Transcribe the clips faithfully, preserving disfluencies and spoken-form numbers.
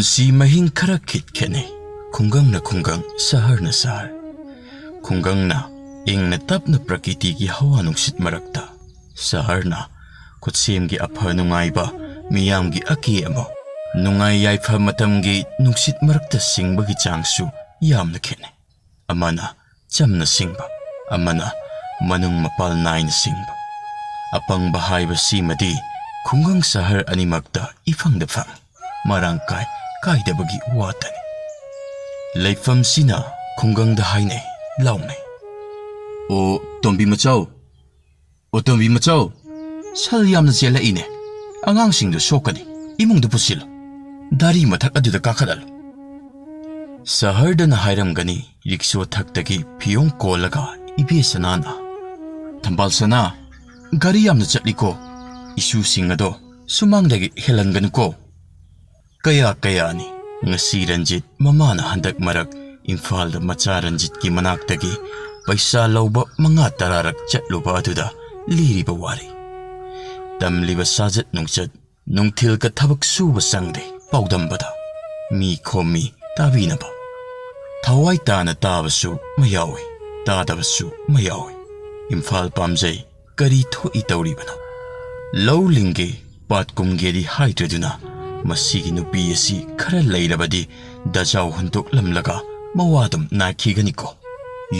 ꯁꯤ ꯃꯍꯤꯡ ꯈꯔ ꯈꯤꯠ ꯈꯦꯠꯅꯩ꯫ ꯈꯨꯡꯒꯪꯅ ꯈꯨꯡꯒꯪ, ꯁꯍꯔꯅ ꯁꯍꯔ꯫ ꯈꯨꯡꯒꯪꯅ ꯏꯪꯅ ꯇꯞꯅ ꯄ꯭ꯔꯀꯤꯇꯤꯒꯤ ꯍꯋꯥ ꯅꯨꯡꯁꯤꯠ ꯃꯔꯛꯇ, ꯁꯍꯔꯅ ꯈꯨꯠꯁꯦꯝꯒꯤ ꯑꯐ ꯅꯨꯡꯉꯥꯏꯕ, ꯃꯤꯌꯥꯝꯒꯤ ꯑꯀꯦ ꯑꯃꯧ, ꯅꯨꯡꯉꯥꯏ ꯌꯥꯏꯐ ꯃꯇꯝꯒꯤ ꯅꯨꯡꯁꯤꯠ ꯃꯔꯛꯇ ꯁꯤꯡꯕꯒꯤ ꯆꯥꯡꯁꯨ ꯌꯥꯝꯅ ꯈꯦꯠꯅꯩ꯫ ꯑꯃꯅ ꯆꯝꯅ ꯁꯤꯡꯕ, ꯑꯃꯅ ꯃꯅꯨꯡ ꯃꯄꯥꯜ ꯅꯥꯏꯅ ꯁꯤꯡꯕ꯫ ꯑꯄꯪꯕ ꯍꯥꯏꯕꯁꯤꯃꯗꯤ ꯈꯨꯡꯒꯪ ꯁꯍꯔ ꯑꯅꯤꯃꯛꯇ ꯏꯐꯪꯗ ꯐꯪꯏ, ꯃꯔꯥꯡ ꯀꯥꯏ ꯀꯥꯏꯗꯕꯒꯤ ꯋꯥꯇꯅꯤ꯫ ꯂꯩꯐꯝꯁꯤꯅ ꯈꯨꯡꯒꯪꯗ ꯍꯥꯏꯅꯩ, ꯂꯥꯎꯅꯩ꯫ "ꯑꯣ, ꯇꯣꯝꯕꯤ ꯃꯆꯧ, ꯑꯣ, ꯇꯣꯝꯕꯤ ꯃꯆꯧ, ꯁꯜ ꯌꯥꯝꯅ ꯆꯦꯜꯂꯛꯏꯅꯦ꯫ ꯑꯉꯥꯡꯁꯤꯡꯗꯨ ꯁꯣꯛꯀꯅꯤ꯫ ꯏꯃꯨꯡꯗ ꯄꯨꯁꯤꯜꯂꯨ꯫ ꯗꯥꯔꯤ ꯃꯊꯛ ꯑꯗꯨꯗ ꯀꯥꯈꯠꯍꯜꯂꯨ"꯫ ꯁꯍꯔꯗꯅ ꯍꯥꯏꯔꯝꯒꯅꯤ, ꯔꯤꯛꯁꯣ ꯊꯛꯇꯒꯤ ꯐꯤꯌꯣꯡ ꯀꯣꯜꯂꯒ ꯏꯕꯦ ꯁꯅꯥꯅ, "ꯊꯝꯕꯥꯜ ꯁꯅꯥ, ꯒꯥꯔꯤ ꯌꯥꯝꯅ ꯆꯠꯂꯤꯀꯣ꯫ ꯏꯁꯨꯁꯤꯡ ꯑꯗꯣ ꯁꯨꯃꯥꯡꯗꯒꯤ ꯍꯦꯜꯍꯟꯒꯅꯨꯀꯣ"꯫ ꯀꯌꯥ ꯀꯌꯥꯅꯤ ꯉꯁꯤ ꯔꯟꯖꯤꯠ ꯃꯃꯥꯅ ꯍꯟꯗꯛ ꯃꯔꯛ ꯏꯝꯐꯥꯜꯗ ꯃꯆꯥ ꯔꯟꯖꯤꯠꯀꯤ ꯃꯅꯥꯛꯇꯒꯤ ꯄꯩꯁꯥ ꯂꯧꯕ ꯃꯉꯥ ꯇꯔꯥꯔꯛ ꯆꯠꯂꯨꯕ ꯑꯗꯨꯗ ꯂꯤꯔꯤꯕ ꯋꯥꯔꯤ꯫ ꯇꯝꯂꯤꯕ ꯁꯥꯖꯠ ꯅꯨꯡꯆꯠ, ꯅꯨꯡꯊꯤꯜꯒ ꯊꯕꯛ ꯁꯨꯕ ꯆꯪꯗꯦ ꯄꯥꯎꯗꯝꯕꯗ꯫ ꯃꯤ ꯈꯣꯝꯃꯤ ꯇꯥꯕꯤꯅꯕ꯫ ꯊꯋꯥꯏ ꯇꯥꯅ ꯇꯥꯕꯁꯨ ꯃꯌꯥꯎꯏ, ꯇꯥꯗꯕꯁꯨ ꯃꯌꯥꯎꯏ꯫ ꯏꯝꯐꯥꯜ ꯄꯥꯝꯖꯩ, ꯀꯔꯤ ꯊꯣꯛꯏ ꯇꯧꯔꯤꯕꯅꯣ? ꯂꯧ ꯂꯤꯡꯒꯦ, ꯄꯥꯠ ꯀꯨꯝꯒꯦꯗꯤ ꯍꯥꯏꯗ꯭ꯔꯗꯨꯅ ꯃꯁꯤꯒꯤ ꯅꯨꯄꯤ ꯑꯁꯤ ꯈꯔ ꯂꯩꯔꯕꯗꯤ ꯗꯖꯥꯎ ꯍꯨꯟꯗꯣꯛꯂꯝꯂꯒ ꯃꯋꯥꯗꯨꯝ ꯅꯥꯏꯈꯤꯒꯅꯤꯀꯣ꯫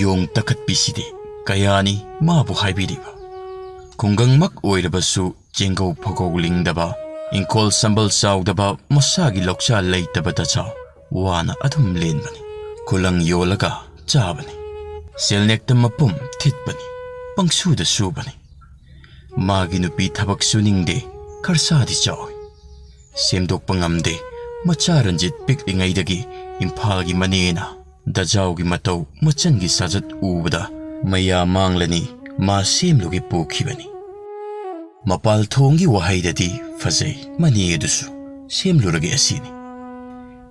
ꯌꯣꯡ ꯇꯛꯈꯠꯄꯤꯁꯤꯗꯤ ꯀꯌꯥꯅꯤ ꯃꯥꯕꯨ ꯍꯥꯏꯕꯤꯔꯤꯕ꯫ ꯈꯨꯡꯒꯪꯃꯛ ꯑꯣꯏꯔꯕꯁꯨ ꯆꯦꯡꯒꯧ ꯐꯧꯒꯧ ꯂꯤꯡꯗꯕ, ꯏꯪꯈꯣꯜ ꯁꯝꯕꯜ ꯆꯥꯎꯗꯕ, ꯃꯁꯥꯒꯤ ꯂꯧꯁꯥ ꯂꯩꯇꯕ ꯗꯖꯥꯎ ꯋꯥꯅ ꯑꯗꯨꯝ ꯂꯦꯟꯕꯅꯤ꯫ ꯈꯨꯂꯪ ꯌꯣꯜꯂꯒ ꯆꯥꯕꯅꯤ꯫ ꯁꯦꯜꯅꯦꯛꯇ ꯃꯄꯨꯝ ꯊꯤꯠꯄꯅꯤ꯫ ꯄꯪꯁꯨꯗ ꯁꯨꯕꯅꯤ꯫ ꯃꯥꯒꯤ ꯅꯨꯄꯤ ꯊꯕꯛ ꯁꯨꯅꯤꯡꯗꯦ, ꯈꯔꯁꯥꯗꯤ ꯆꯥꯎꯏ꯫ ꯁꯦꯝꯗꯣꯛꯄ ꯉꯝꯗꯦ꯫ ꯃꯆꯥ ꯔꯟꯖꯤꯠ ꯄꯤꯛꯂꯤꯉꯩꯗꯒꯤ ꯏꯝꯐꯥꯜꯒꯤ ꯃꯅꯦꯅ ꯗꯖꯥꯎꯒꯤ ꯃꯇꯧ ꯃꯆꯟꯒꯤ ꯁꯥꯖꯠ ꯎꯕꯗ ꯃꯌꯥ ꯃꯥꯡꯂꯅꯤ, ꯃꯥ ꯁꯦꯝꯂꯨꯒꯦ ꯄꯨꯈꯤꯕꯅꯤ꯫ ꯃꯄꯥꯜ ꯊꯣꯡꯒꯤ ꯋꯥꯍꯩꯗꯗꯤ ꯐꯖꯩ, ꯃꯅꯦ ꯑꯗꯨꯁꯨ ꯁꯦꯝꯂꯨꯔꯒꯦ ꯑꯁꯤꯅꯤ꯫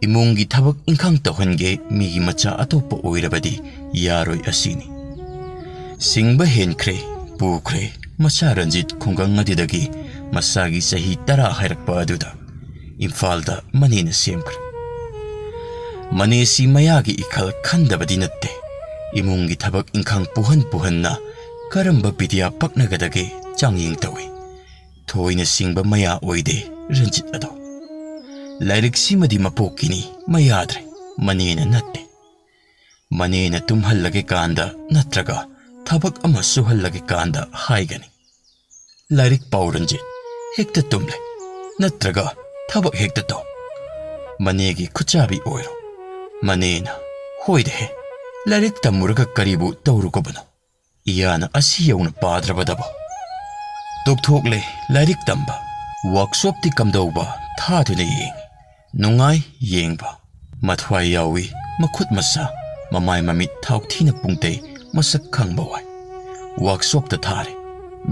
ꯏꯃꯨꯡꯒꯤ ꯊꯕꯛ ꯏꯪꯈꯥꯡ ꯇꯧꯍꯟꯒꯦ, ꯃꯤꯒꯤ ꯃꯆꯥ ꯑꯇꯣꯞꯄ ꯑꯣꯏꯔꯕꯗꯤ ꯌꯥꯔꯣꯏ ꯑꯁꯤꯅꯤ꯫ ꯁꯤꯡꯕ ꯍꯦꯟꯈ꯭ꯔꯦ, ꯄꯨꯈ꯭ꯔꯦ꯫ ꯃꯆꯥ ꯔꯟꯖꯤꯠ ꯈꯨꯡꯒꯪ ꯑꯗꯨꯗꯒꯤ ꯃꯁꯥꯒꯤ ꯆꯍꯤ ꯇꯔꯥ ꯍꯥꯏꯔꯛꯄ ꯑꯗꯨꯗ ꯏꯝꯐꯥꯜꯗ ꯃꯅꯦꯅ ꯁꯦꯝꯈ꯭ꯔꯦ꯫ ꯃꯅꯦꯁꯤ ꯃꯌꯥꯒꯤ ꯏꯈꯜ ꯈꯟꯗꯕꯗꯤ ꯅꯠꯇꯦ꯫ ꯏꯃꯨꯡꯒꯤ ꯊꯕꯛ ꯏꯪꯈꯥꯡ ꯄꯨꯍꯟ ꯄꯨꯍꯟꯅ ꯀꯔꯝꯕ ꯕꯤꯗ꯭ꯌꯥ ꯄꯛꯅꯒꯗꯒꯦ ꯆꯥꯡꯌꯦꯡ ꯇꯧꯏ꯫ ꯊꯣꯏꯅ ꯁꯤꯡꯕ ꯃꯌꯥ ꯑꯣꯏꯗꯦ ꯔꯟꯖꯤꯠ ꯑꯗꯣ꯫ ꯂꯥꯏꯔꯤꯛꯁꯤꯃꯗꯤ ꯃꯄꯣꯛꯀꯤꯅꯤ, ꯃꯌꯥꯗ꯭ꯔꯦ, ꯃꯅꯦꯅ ꯅꯠꯇꯦ꯫ ꯃꯅꯦꯅ ꯇꯨꯝꯍꯜꯂꯒꯦ ꯀꯥꯟꯗ ꯅꯠꯇ꯭ꯔꯒ ꯊꯕꯛ ꯑꯃ ꯁꯨꯍꯜꯂꯒꯦ ꯀꯥꯟꯗ ꯍꯥꯏꯒꯅꯤ, "ꯂꯥꯏꯔꯤꯛ ꯄꯥꯎ ꯔꯟꯖꯤꯠ, ꯍꯦꯛꯇ ꯇꯨꯝꯂꯦ, ꯅꯠꯇ꯭ꯔꯒ ꯊꯕꯛ ꯍꯦꯛꯇ ꯇꯧ꯫ ꯃꯅꯦꯒꯤ ꯈꯨꯠꯆꯥꯕꯤ ꯑꯣꯏꯔꯣ"꯫ ꯃꯅꯦꯅ, "ꯍꯣꯏꯗꯍꯦ, ꯂꯥꯏꯔꯤꯛ ꯇꯝꯃꯨꯔꯒ ꯀꯔꯤꯕꯨ ꯇꯧꯔꯨꯒꯕꯅꯣ? ꯏꯌꯥꯅ ꯑꯁꯤ ꯌꯧꯅ ꯄꯥꯗ꯭ꯔꯕꯗꯕꯣ?" ꯇꯣꯛꯊꯣꯛꯂꯦ ꯂꯥꯏꯔꯤꯛ ꯇꯝꯕ꯫ ꯋꯥꯔꯛꯁꯣꯞꯇꯤ ꯀꯝꯗꯧꯕ? ꯊꯥꯗꯨꯅ ꯌꯦꯡꯉꯤ꯫ ꯅꯨꯡꯉꯥꯏ ꯌꯦꯡꯕ꯫ ꯃꯊ꯭ꯋꯥꯏ ꯌꯥꯎꯏ, ꯃꯈꯨꯠ ꯃꯁꯥ, ꯃꯃꯥꯏ ꯃꯃꯤꯠ ꯊꯥꯎꯊꯤꯅ ꯄꯨꯡꯇꯩ, ꯃꯁꯛ ꯈꯪꯕ ꯋꯥꯏ꯫ ꯋꯥꯔꯛꯁꯣꯞꯇ ꯊꯥꯔꯦ꯫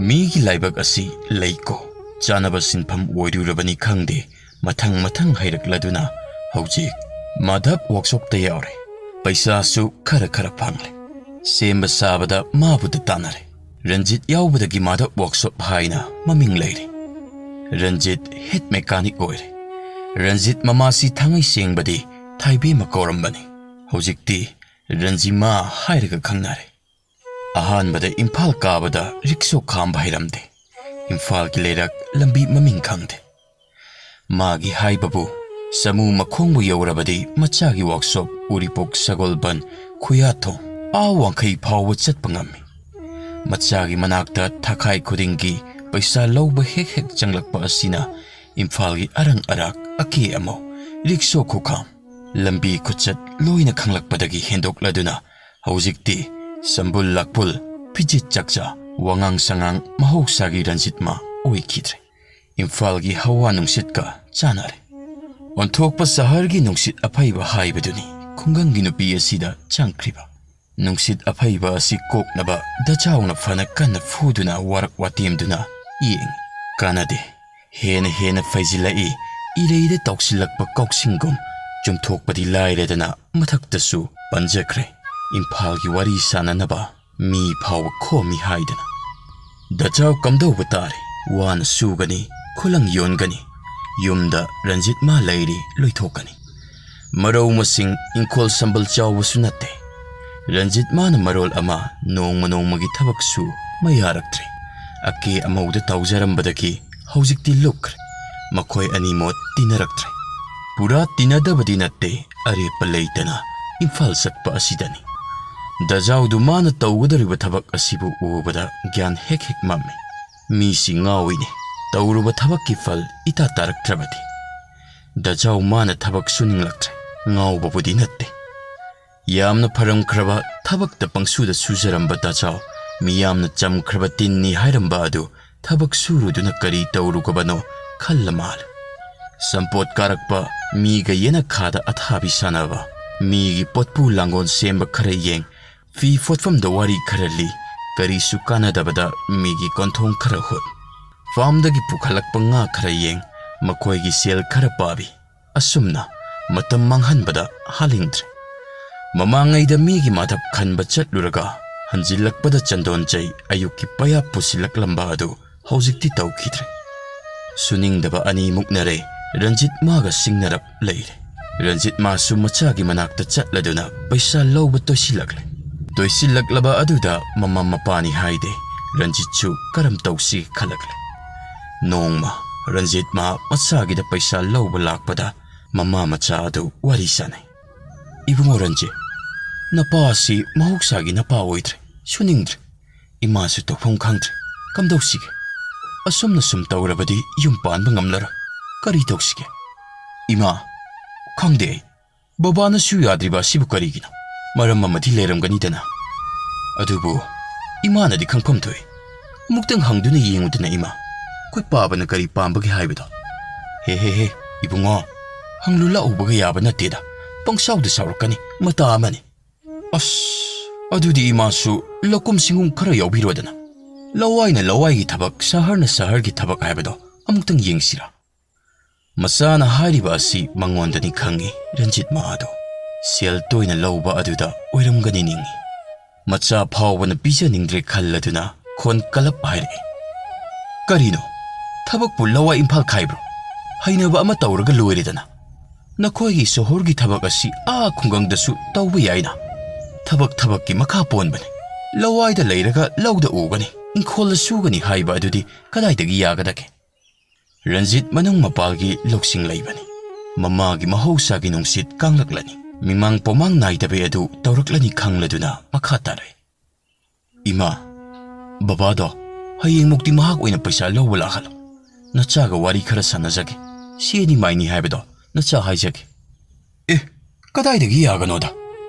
ꯃꯤꯒꯤ ꯂꯥꯏꯕꯛ ꯑꯁꯤ ꯂꯩꯀꯣ꯫ ꯆꯥꯅꯕ ꯁꯤꯟꯐꯝ ꯑꯣꯏꯔꯨꯔꯕꯅꯤ ꯈꯪꯗꯦ, ꯃꯊꯪ ꯃꯊꯪ ꯍꯩꯔꯛꯂꯗꯨꯅ ꯍꯧꯖꯤꯛ ꯃꯥꯙꯕ ꯋꯥꯔꯛꯁꯣꯞꯇ ꯌꯥꯎꯔꯦ꯫ ꯄꯩꯁꯥꯁꯨ ꯈꯔ ꯈꯔ ꯐꯪꯂꯦ꯫ ꯁꯦꯝꯕ ꯁꯥꯕꯗ ꯃꯥꯕꯨꯗ ꯇꯥꯟꯅꯔꯦ꯫ ꯔꯟꯖꯤꯠ ꯌꯥꯎꯕꯗꯒꯤ ꯃꯥꯙꯕ ꯋꯥꯔꯛꯁꯣꯞ ꯍꯥꯏꯅ ꯃꯃꯤꯡ ꯂꯩꯔꯦ꯫ ꯔꯟꯖꯤꯠ ꯍꯦꯗ ꯃꯦꯀꯥꯅꯤꯛ ꯑꯣꯏꯔꯦ꯫ ꯔꯟꯖꯤꯠ ꯃꯃꯥꯁꯤ ꯊꯥꯡꯉꯩ ꯁꯦꯡꯕꯗꯤ ꯊꯥꯏꯕꯦꯝꯃ ꯀꯧꯔꯝꯕꯅꯤ꯫ ꯍꯧꯖꯤꯛꯇꯤ ꯔꯟꯖꯤꯃꯥ ꯍꯥꯏꯔꯒ ꯈꯪꯅꯔꯦ꯫ ꯑꯍꯥꯟꯕꯗ ꯏꯝꯐꯥꯜ ꯀꯥꯕꯗ ꯔꯤꯛꯁꯣ ꯈꯥꯝꯕ ꯍꯩꯔꯝꯗꯦ꯫ ꯏꯝꯐꯥꯜꯒꯤ ꯂꯩꯔꯛ ꯂꯝꯕꯤ ꯃꯃꯤꯡ ꯈꯪꯗꯦ꯫ ꯃꯥꯒꯤ ꯍꯥꯏꯕꯕꯨ, ꯁꯥꯃꯨ ꯃꯈꯣꯡꯕꯨ ꯌꯧꯔꯕꯗꯤ ꯃꯆꯥꯒꯤ ꯋꯥꯔꯛꯁꯣꯞ ꯎꯔꯤꯄꯣꯛ, ꯁꯒꯣꯜꯕꯟ, ꯈꯨꯌꯥꯊꯣꯡ, ꯑꯥ ꯋꯥꯡꯈꯩ ꯐꯥꯎꯕ ꯆꯠꯄ ꯉꯝꯃꯤ꯫ ꯃꯆꯥꯒꯤ ꯃꯅꯥꯛꯇ ꯊꯥꯈꯥꯏ ꯈꯨꯗꯤꯡꯒꯤ ꯄꯩꯁꯥ ꯂꯧꯕ ꯍꯦꯛ ꯍꯦꯛ ꯆꯪꯂꯛꯄ ꯑꯁꯤꯅ ꯏꯝꯐꯥꯜꯒꯤ ꯑꯔꯪ ꯑꯔꯥꯛ, ꯑꯀꯦ ꯑꯃꯧ, ꯔꯤꯛꯁꯣ ꯈꯨꯈꯥꯝ, ꯂꯝꯕꯤ ꯈꯨꯆꯠ ꯂꯣꯏꯅ ꯈꯪꯂꯛꯄꯗꯒꯤ ꯍꯦꯟꯗꯣꯛꯂꯗꯨꯅ ꯍꯧꯖꯤꯛꯇꯤ ꯁꯝꯕꯨꯜ ꯂꯥꯛꯄꯨꯜ, ꯐꯤꯖꯦꯠ ꯆꯥꯛꯆꯥ, ꯋꯥꯉꯥꯡ ꯁꯉꯥꯡ ꯃꯍꯧꯁꯥꯒꯤ ꯔꯟꯖꯤꯠꯃ ꯑꯣꯏꯈꯤꯗ꯭ꯔꯦ꯫ ꯏꯝꯐꯥꯜꯒꯤ ꯍꯋꯥ ꯅꯨꯡꯁꯤꯠꯀ ꯆꯥꯟꯅꯔꯦ꯫ ꯑꯣꯟꯊꯣꯛꯄ ꯁꯍꯔꯒꯤ ꯅꯨꯡꯁꯤꯠ ꯑꯐꯩꯕ ꯍꯥꯏꯕꯗꯨꯅꯤ ꯈꯨꯡꯒꯪꯒꯤ ꯅꯨꯄꯤ ꯑꯁꯤꯗ ꯆꯪꯈ꯭ꯔꯤꯕ꯫ ꯅꯨꯡꯁꯤꯠ ꯑꯐꯩꯕ ꯑꯁꯤ ꯀꯣꯛꯅꯕ ꯗꯆꯥꯎꯅ ꯐꯅ ꯀꯟꯅ ꯐꯨꯗꯨꯅ ꯋꯥꯔꯛ ꯋꯥꯇꯦꯝꯗꯨꯅ ꯌꯦꯡꯏ꯫ ꯀꯥꯟꯅꯗꯦ꯫ ꯍꯦꯟꯅ ꯍꯦꯟꯅ ꯐꯩꯖꯤꯜꯂꯛꯏ꯫ ꯏꯔꯩꯗ ꯇꯧꯁꯤꯜꯂꯛꯄ ꯀꯥꯎꯁꯤꯡꯒꯨꯝ ꯆꯨꯝꯊꯣꯛꯄꯗꯤ ꯂꯥꯏꯔꯗꯅ ꯃꯊꯛꯇꯁꯨ ꯄꯟꯖꯈ꯭ꯔꯦ꯫ ꯏꯝꯐꯥꯜꯒꯤ ꯋꯥꯔꯤ ꯁꯥꯟꯅꯅꯕ ꯃꯤ ꯐꯥꯎꯕ ꯈꯣꯝꯃꯤ ꯍꯥꯏꯗꯅ꯫ ꯗꯆꯥꯎ ꯀꯝꯗꯧꯕ ꯇꯥꯔꯦ? ꯋꯥꯅ ꯁꯨꯒꯅꯤ, ꯈꯨꯂꯪ ꯌꯣꯟꯒꯅꯤ, ꯌꯨꯝꯗ ꯔꯟꯖꯤꯠ ꯃꯥ ꯂꯩꯔꯤ ꯂꯣꯏꯊꯣꯛꯀꯅꯤ꯫ ꯃꯔꯧ ꯃꯁꯤꯡ ꯏꯪꯈꯣꯜ ꯁꯝꯕꯜ ꯆꯥꯎꯕꯁꯨ ꯅꯠꯇꯦ꯫ ꯔꯟꯖꯤꯠ ꯃꯥꯅ ꯃꯔꯣꯜ ꯑꯃ ꯅꯣꯡꯃ ꯅꯣꯡꯃꯒꯤ ꯊꯕꯛꯁꯨ ꯃꯌꯥꯔꯛꯇ꯭ꯔꯦ꯫ ꯑꯀꯦ ꯑꯃꯧꯗ ꯇꯧꯖꯔꯝꯕꯗꯒꯤ ꯍꯧꯖꯤꯛꯇꯤ ꯂꯨꯞꯈ꯭ꯔꯦ꯫ ꯃꯈꯣꯏ ꯑꯅꯤ ꯃꯣꯠ ꯇꯤꯟꯅꯔꯛꯇ꯭ꯔꯦ꯫ ꯄꯨꯔꯥ ꯇꯤꯟꯅꯗꯕꯗꯤ ꯅꯠꯇꯦ, ꯑꯔꯦꯞꯄ ꯂꯩꯇꯅ ꯏꯝꯐꯥꯜ ꯆꯠꯄ ꯑꯁꯤꯗꯅꯤ꯫ ꯗꯖꯥꯎꯗꯨ ꯃꯥꯅ ꯇꯧꯒꯗꯧꯔꯤꯕ ꯊꯕꯛ ꯑꯁꯤꯕꯨ ꯎꯕꯗ ꯒ꯭ꯌꯥꯟ ꯍꯦꯛ ꯍꯦꯛ ꯃꯝꯃꯤ꯫ ꯃꯤꯁꯤ ꯉꯥꯎꯏꯅꯦ꯫ ꯇꯧꯔꯨꯕ ꯊꯕꯛꯀꯤ ꯐꯜ ꯏꯇꯥ ꯇꯥꯔꯛꯇ꯭ꯔꯕꯗꯤ꯫ ꯗꯖꯥꯎ ꯃꯥꯅ ꯊꯕꯛ ꯁꯨꯅꯤꯡꯂꯛꯇ꯭ꯔꯦ꯫ ꯉꯥꯎꯕꯕꯨꯗꯤ ꯅꯠꯇꯦ꯫ ꯌꯥꯝꯅ ꯐꯔꯝꯈ꯭ꯔꯕ ꯊꯕꯛꯇ ꯄꯪꯁꯨꯗ ꯁꯨꯖꯔꯝꯕ ꯗꯖꯥꯎ ꯃꯤꯌꯥꯝꯅ ꯆꯝꯈ꯭ꯔꯕ ꯇꯤꯟꯅꯤ ꯍꯥꯏꯔꯝꯕ ꯑꯗꯨ ꯊꯕꯛ ꯁꯨꯔꯨꯗꯨꯅ ꯀꯔꯤ ꯇꯧꯔꯨꯒꯕꯅꯣ ꯈꯜꯂ ꯃꯥꯜꯂꯦ꯫ ꯁꯝꯄꯣꯠ ꯀꯥꯔꯛꯄ, ꯃꯤꯒ ꯌꯦꯅꯈꯥꯗ ꯑꯊꯥꯕꯤ ꯁꯥꯟꯅꯕ, ꯃꯤꯒꯤ ꯄꯣꯠꯄꯨ ꯂꯥꯡꯒꯣꯜ ꯁꯦꯝꯕ ꯈꯔ ꯌꯦꯡ, ꯐꯤ ꯐꯣꯠꯐꯝꯗ ꯋꯥꯔꯤ ꯈꯔ ꯂꯤ, ꯀꯔꯤꯁꯨ ꯀꯥꯟꯅꯗꯕꯗ ꯃꯤꯒꯤ ꯀꯣꯟꯊꯣꯡ ꯈꯔ ꯍꯨꯠ, ꯐꯥꯝꯗꯒꯤ ꯄꯨꯈꯠꯂꯛꯄ ꯉꯥ ꯈꯔ ꯌꯦꯡ, ꯃꯈꯣꯏꯒꯤ ꯁꯦꯜ ꯈꯔ ꯄꯥꯕꯤ꯫ ꯑꯁꯨꯝꯅ ꯃꯇꯝ ꯃꯥꯡꯍꯟꯕꯗ ꯍꯥꯜꯂꯤꯡꯗ꯭ꯔꯦ꯫ ꯃꯃꯥꯡꯉꯩꯗ ꯃꯤꯒꯤ ꯃꯥꯙꯕ ꯈꯟꯕ ꯆꯠꯂꯨꯔꯒ ꯍꯟꯖꯤꯜꯂꯛꯄꯗ ꯆꯟꯗꯣꯟ ꯆꯩ ꯑꯌꯨꯛꯀꯤ ꯄꯌꯥ ꯄꯨꯁꯤꯜꯂꯛꯂꯝꯕ ꯑꯗꯨ ꯍꯧꯖꯤꯛꯇꯤ ꯇꯧꯈꯤꯗ꯭ꯔꯦ꯫ ꯁꯨꯅꯤꯡꯗꯕ ꯑꯅꯤ ꯃꯨꯛꯅꯔꯦ꯫ ꯔꯟꯖꯤꯠ ꯃꯥꯒ ꯁꯤꯡꯅꯔꯞ ꯂꯩꯔꯦ꯫ ꯔꯟꯖꯤꯠ ꯃꯥꯁꯨ ꯃꯆꯥꯒꯤ ꯃꯅꯥꯛꯇ ꯆꯠꯂꯗꯨꯅ ꯄꯩꯁꯥ ꯂꯧꯕ ꯇꯣꯏꯁꯤꯜꯂꯛꯂꯦ꯫ ꯇꯣꯏꯁꯤꯜꯂꯛꯂꯕ ꯑꯗꯨꯗ ꯃꯃꯥ ꯃꯄꯥꯅꯤ ꯍꯥꯏꯗꯦ꯫ ꯔꯟꯖꯤꯠꯁꯨ ꯀꯔꯝ ꯇꯧꯁꯤ ꯈꯜꯂꯛꯂꯦ꯫ ꯅꯣꯡꯃ ꯔꯟꯖꯤꯠ ꯃꯥ ꯃꯆꯥꯒꯤꯗ ꯄꯩꯁꯥ ꯂꯧꯕ ꯂꯥꯛꯄꯗ ꯃꯃꯥ ꯃꯆꯥ ꯑꯗꯨ ꯋꯥꯔꯤ ꯁꯥꯟꯅꯩ꯫ "ꯏꯕꯨꯡꯉꯣ ꯔꯟꯖꯤꯠ, ꯅꯄꯥ ꯑꯁꯤ ꯃꯍꯧꯁꯥꯒꯤ ꯅꯄꯥ ꯑꯣꯏꯗ꯭ꯔꯦ, ꯁꯨꯅꯤꯡꯗ꯭ꯔꯦ꯫ ꯏꯃꯥꯁꯨ ꯇꯧꯐꯝ ꯈꯪꯗ꯭ꯔꯦ꯫ ꯀꯝꯗꯧꯁꯤꯒꯦ? ꯑꯁꯨꯝꯅ ꯁꯨꯝ ꯇꯧꯔꯕꯗꯤ ꯌꯨꯝ ꯄꯥꯟꯕ ꯉꯝꯂꯔꯣꯏ꯫ ꯀꯔꯤ ꯇꯧꯁꯤꯒꯦ?" "ꯏꯃꯥ, ꯈꯪꯗꯦ ꯑꯩ꯫ ꯕꯕꯥꯅꯁꯨ ꯌꯥꯗ꯭ꯔꯤꯕ ꯑꯁꯤꯕꯨ ꯀꯔꯤꯒꯤꯅꯣ? ꯃꯔꯝ ꯑꯃꯗꯤ ꯂꯩꯔꯝꯒꯅꯤꯗꯅ꯫ ꯑꯗꯨꯕꯨ ꯏꯃꯥꯅꯗꯤ ꯈꯪꯐꯝ ꯊꯣꯛꯏ꯫ ꯑꯃꯨꯛꯇꯪ ꯍꯪꯗꯨꯅ ꯌꯦꯡꯉꯨꯗꯅ ꯏꯃꯥ, ꯑꯩꯈꯣꯏ ꯄꯥꯕꯅ ꯀꯔꯤ ꯄꯥꯝꯕꯒꯦ ꯍꯥꯏꯕꯗꯣ?" "ꯍꯦ ꯍꯦ ꯍꯦ, ꯏꯕꯨꯡꯉꯣ, ꯍꯪꯂꯨ ꯂꯥꯛꯎꯕꯒ ꯌꯥꯕ ꯅꯠꯇꯦꯗ꯫ ꯄꯪꯁꯥꯎꯗ ꯁꯥꯎꯔꯛꯀꯅꯤ, ꯃꯇꯥ ꯑꯃꯅꯤ꯫ ꯑꯁ, ꯑꯗꯨꯗꯤ ꯏꯃꯥꯁꯨ ꯂꯧꯀꯨꯝ ꯁꯤꯡꯒꯨꯝ ꯈꯔ ꯌꯥꯎꯕꯤꯔꯣꯗꯅ꯫ ꯂꯋꯥꯏꯅ ꯂꯋꯥꯏꯒꯤ ꯊꯕꯛ, ꯁꯍꯔꯅ ꯁꯍꯔꯒꯤ ꯊꯕꯛ ꯍꯥꯏꯕꯗꯣ ꯑꯃꯨꯛꯇꯪ ꯌꯦꯡꯁꯤꯔꯥ?" ꯃꯆꯥꯅ ꯍꯥꯏꯔꯤꯕ ꯑꯁꯤ ꯃꯉꯣꯟꯗꯅꯤ ꯈꯪꯏ ꯔꯟꯖꯤꯠ ꯃꯥ ꯑꯗꯣ꯫ ꯁꯦꯜ ꯇꯣꯏꯅ ꯂꯧꯕ ꯑꯗꯨꯗ ꯑꯣꯏꯔꯝꯒꯅꯤ ꯅꯤꯡꯏ꯫ ꯃꯆꯥ ꯐꯥꯎꯕꯅ ꯄꯤꯖꯅꯤꯡꯗ꯭ꯔꯦ ꯈꯜꯂꯗꯨꯅ ꯈꯣꯟ ꯀꯂꯞ ꯍꯥꯏꯔꯛꯏ꯫ "ꯀꯔꯤꯅꯣ? ꯊꯕꯛꯄꯨ ꯂꯋꯥꯏ ꯏꯝꯐꯥꯜ ꯈꯥꯏꯕ꯭ꯔꯣ? ꯍꯩꯅꯕ ꯑꯃ ꯇꯧꯔꯒ ꯂꯣꯏꯔꯦꯗꯅ꯫ ꯅꯈꯣꯏꯒꯤ ꯁꯣꯍꯣꯔꯒꯤ ꯊꯕꯛ ꯑꯁꯤ ꯑꯥ ꯈꯨꯡꯒꯪꯗꯁꯨ ꯇꯧꯕ ꯌꯥꯏꯅ꯫ ꯊꯕꯛ ꯊꯕꯛꯀꯤ ꯃꯈꯥ ꯄꯣꯟꯕꯅꯤ꯫ ꯂꯋꯥꯏꯗ ꯂꯩꯔꯒ ꯂꯧꯗ ꯎꯒꯅꯤ, ꯏꯪꯈꯣꯜꯗ ꯁꯨꯒꯅꯤ ꯍꯥꯏꯕ ꯑꯗꯨꯗꯤ ꯀꯗꯥꯏꯗꯒꯤ ꯌꯥꯒꯗꯒꯦ? ꯔꯟꯖꯤꯠ ꯃꯅꯨꯡ ꯃꯄꯥꯜꯒꯤ ꯂꯧꯁꯤꯡ ꯂꯩꯕꯅꯤ꯫ ꯃꯃꯥꯒꯤ ꯃꯍꯧꯁꯥꯒꯤ ꯅꯨꯡꯁꯤꯠ ꯀꯥꯡꯂꯛꯂꯅꯤ꯫ ꯃꯤꯃꯥꯡ ꯄꯣꯃꯥꯡ ꯅꯥꯏꯗꯕ ꯑꯗꯨ ꯇꯧꯔꯛꯂꯅꯤ ꯈꯪꯂꯗꯨꯅ ꯃꯈꯥ ꯇꯥꯔꯛꯏ꯫ "ꯏꯃꯥ, ꯕꯕꯥꯗꯣ ꯍꯌꯦꯡꯃꯨꯛꯇꯤ ꯃꯍꯥꯛ ꯑꯣꯏꯅ ꯄꯩꯁꯥ ꯂꯧꯕ ꯂꯥꯛꯍꯜꯂꯣ꯫ ꯅꯆꯥꯒ ꯋꯥꯔꯤ ꯈꯔ ꯁꯥꯟꯅꯖꯒꯦ꯫ ꯁꯤ ꯑꯅꯤ ꯃꯥꯏꯅꯤ ꯍꯥꯏꯕꯗꯣ ꯅꯆꯥ ꯍꯥꯏꯖꯒꯦ꯫" "ꯑꯦ, ꯀꯗꯥꯏꯗꯒꯤ ꯌꯥꯒꯅꯣꯗ?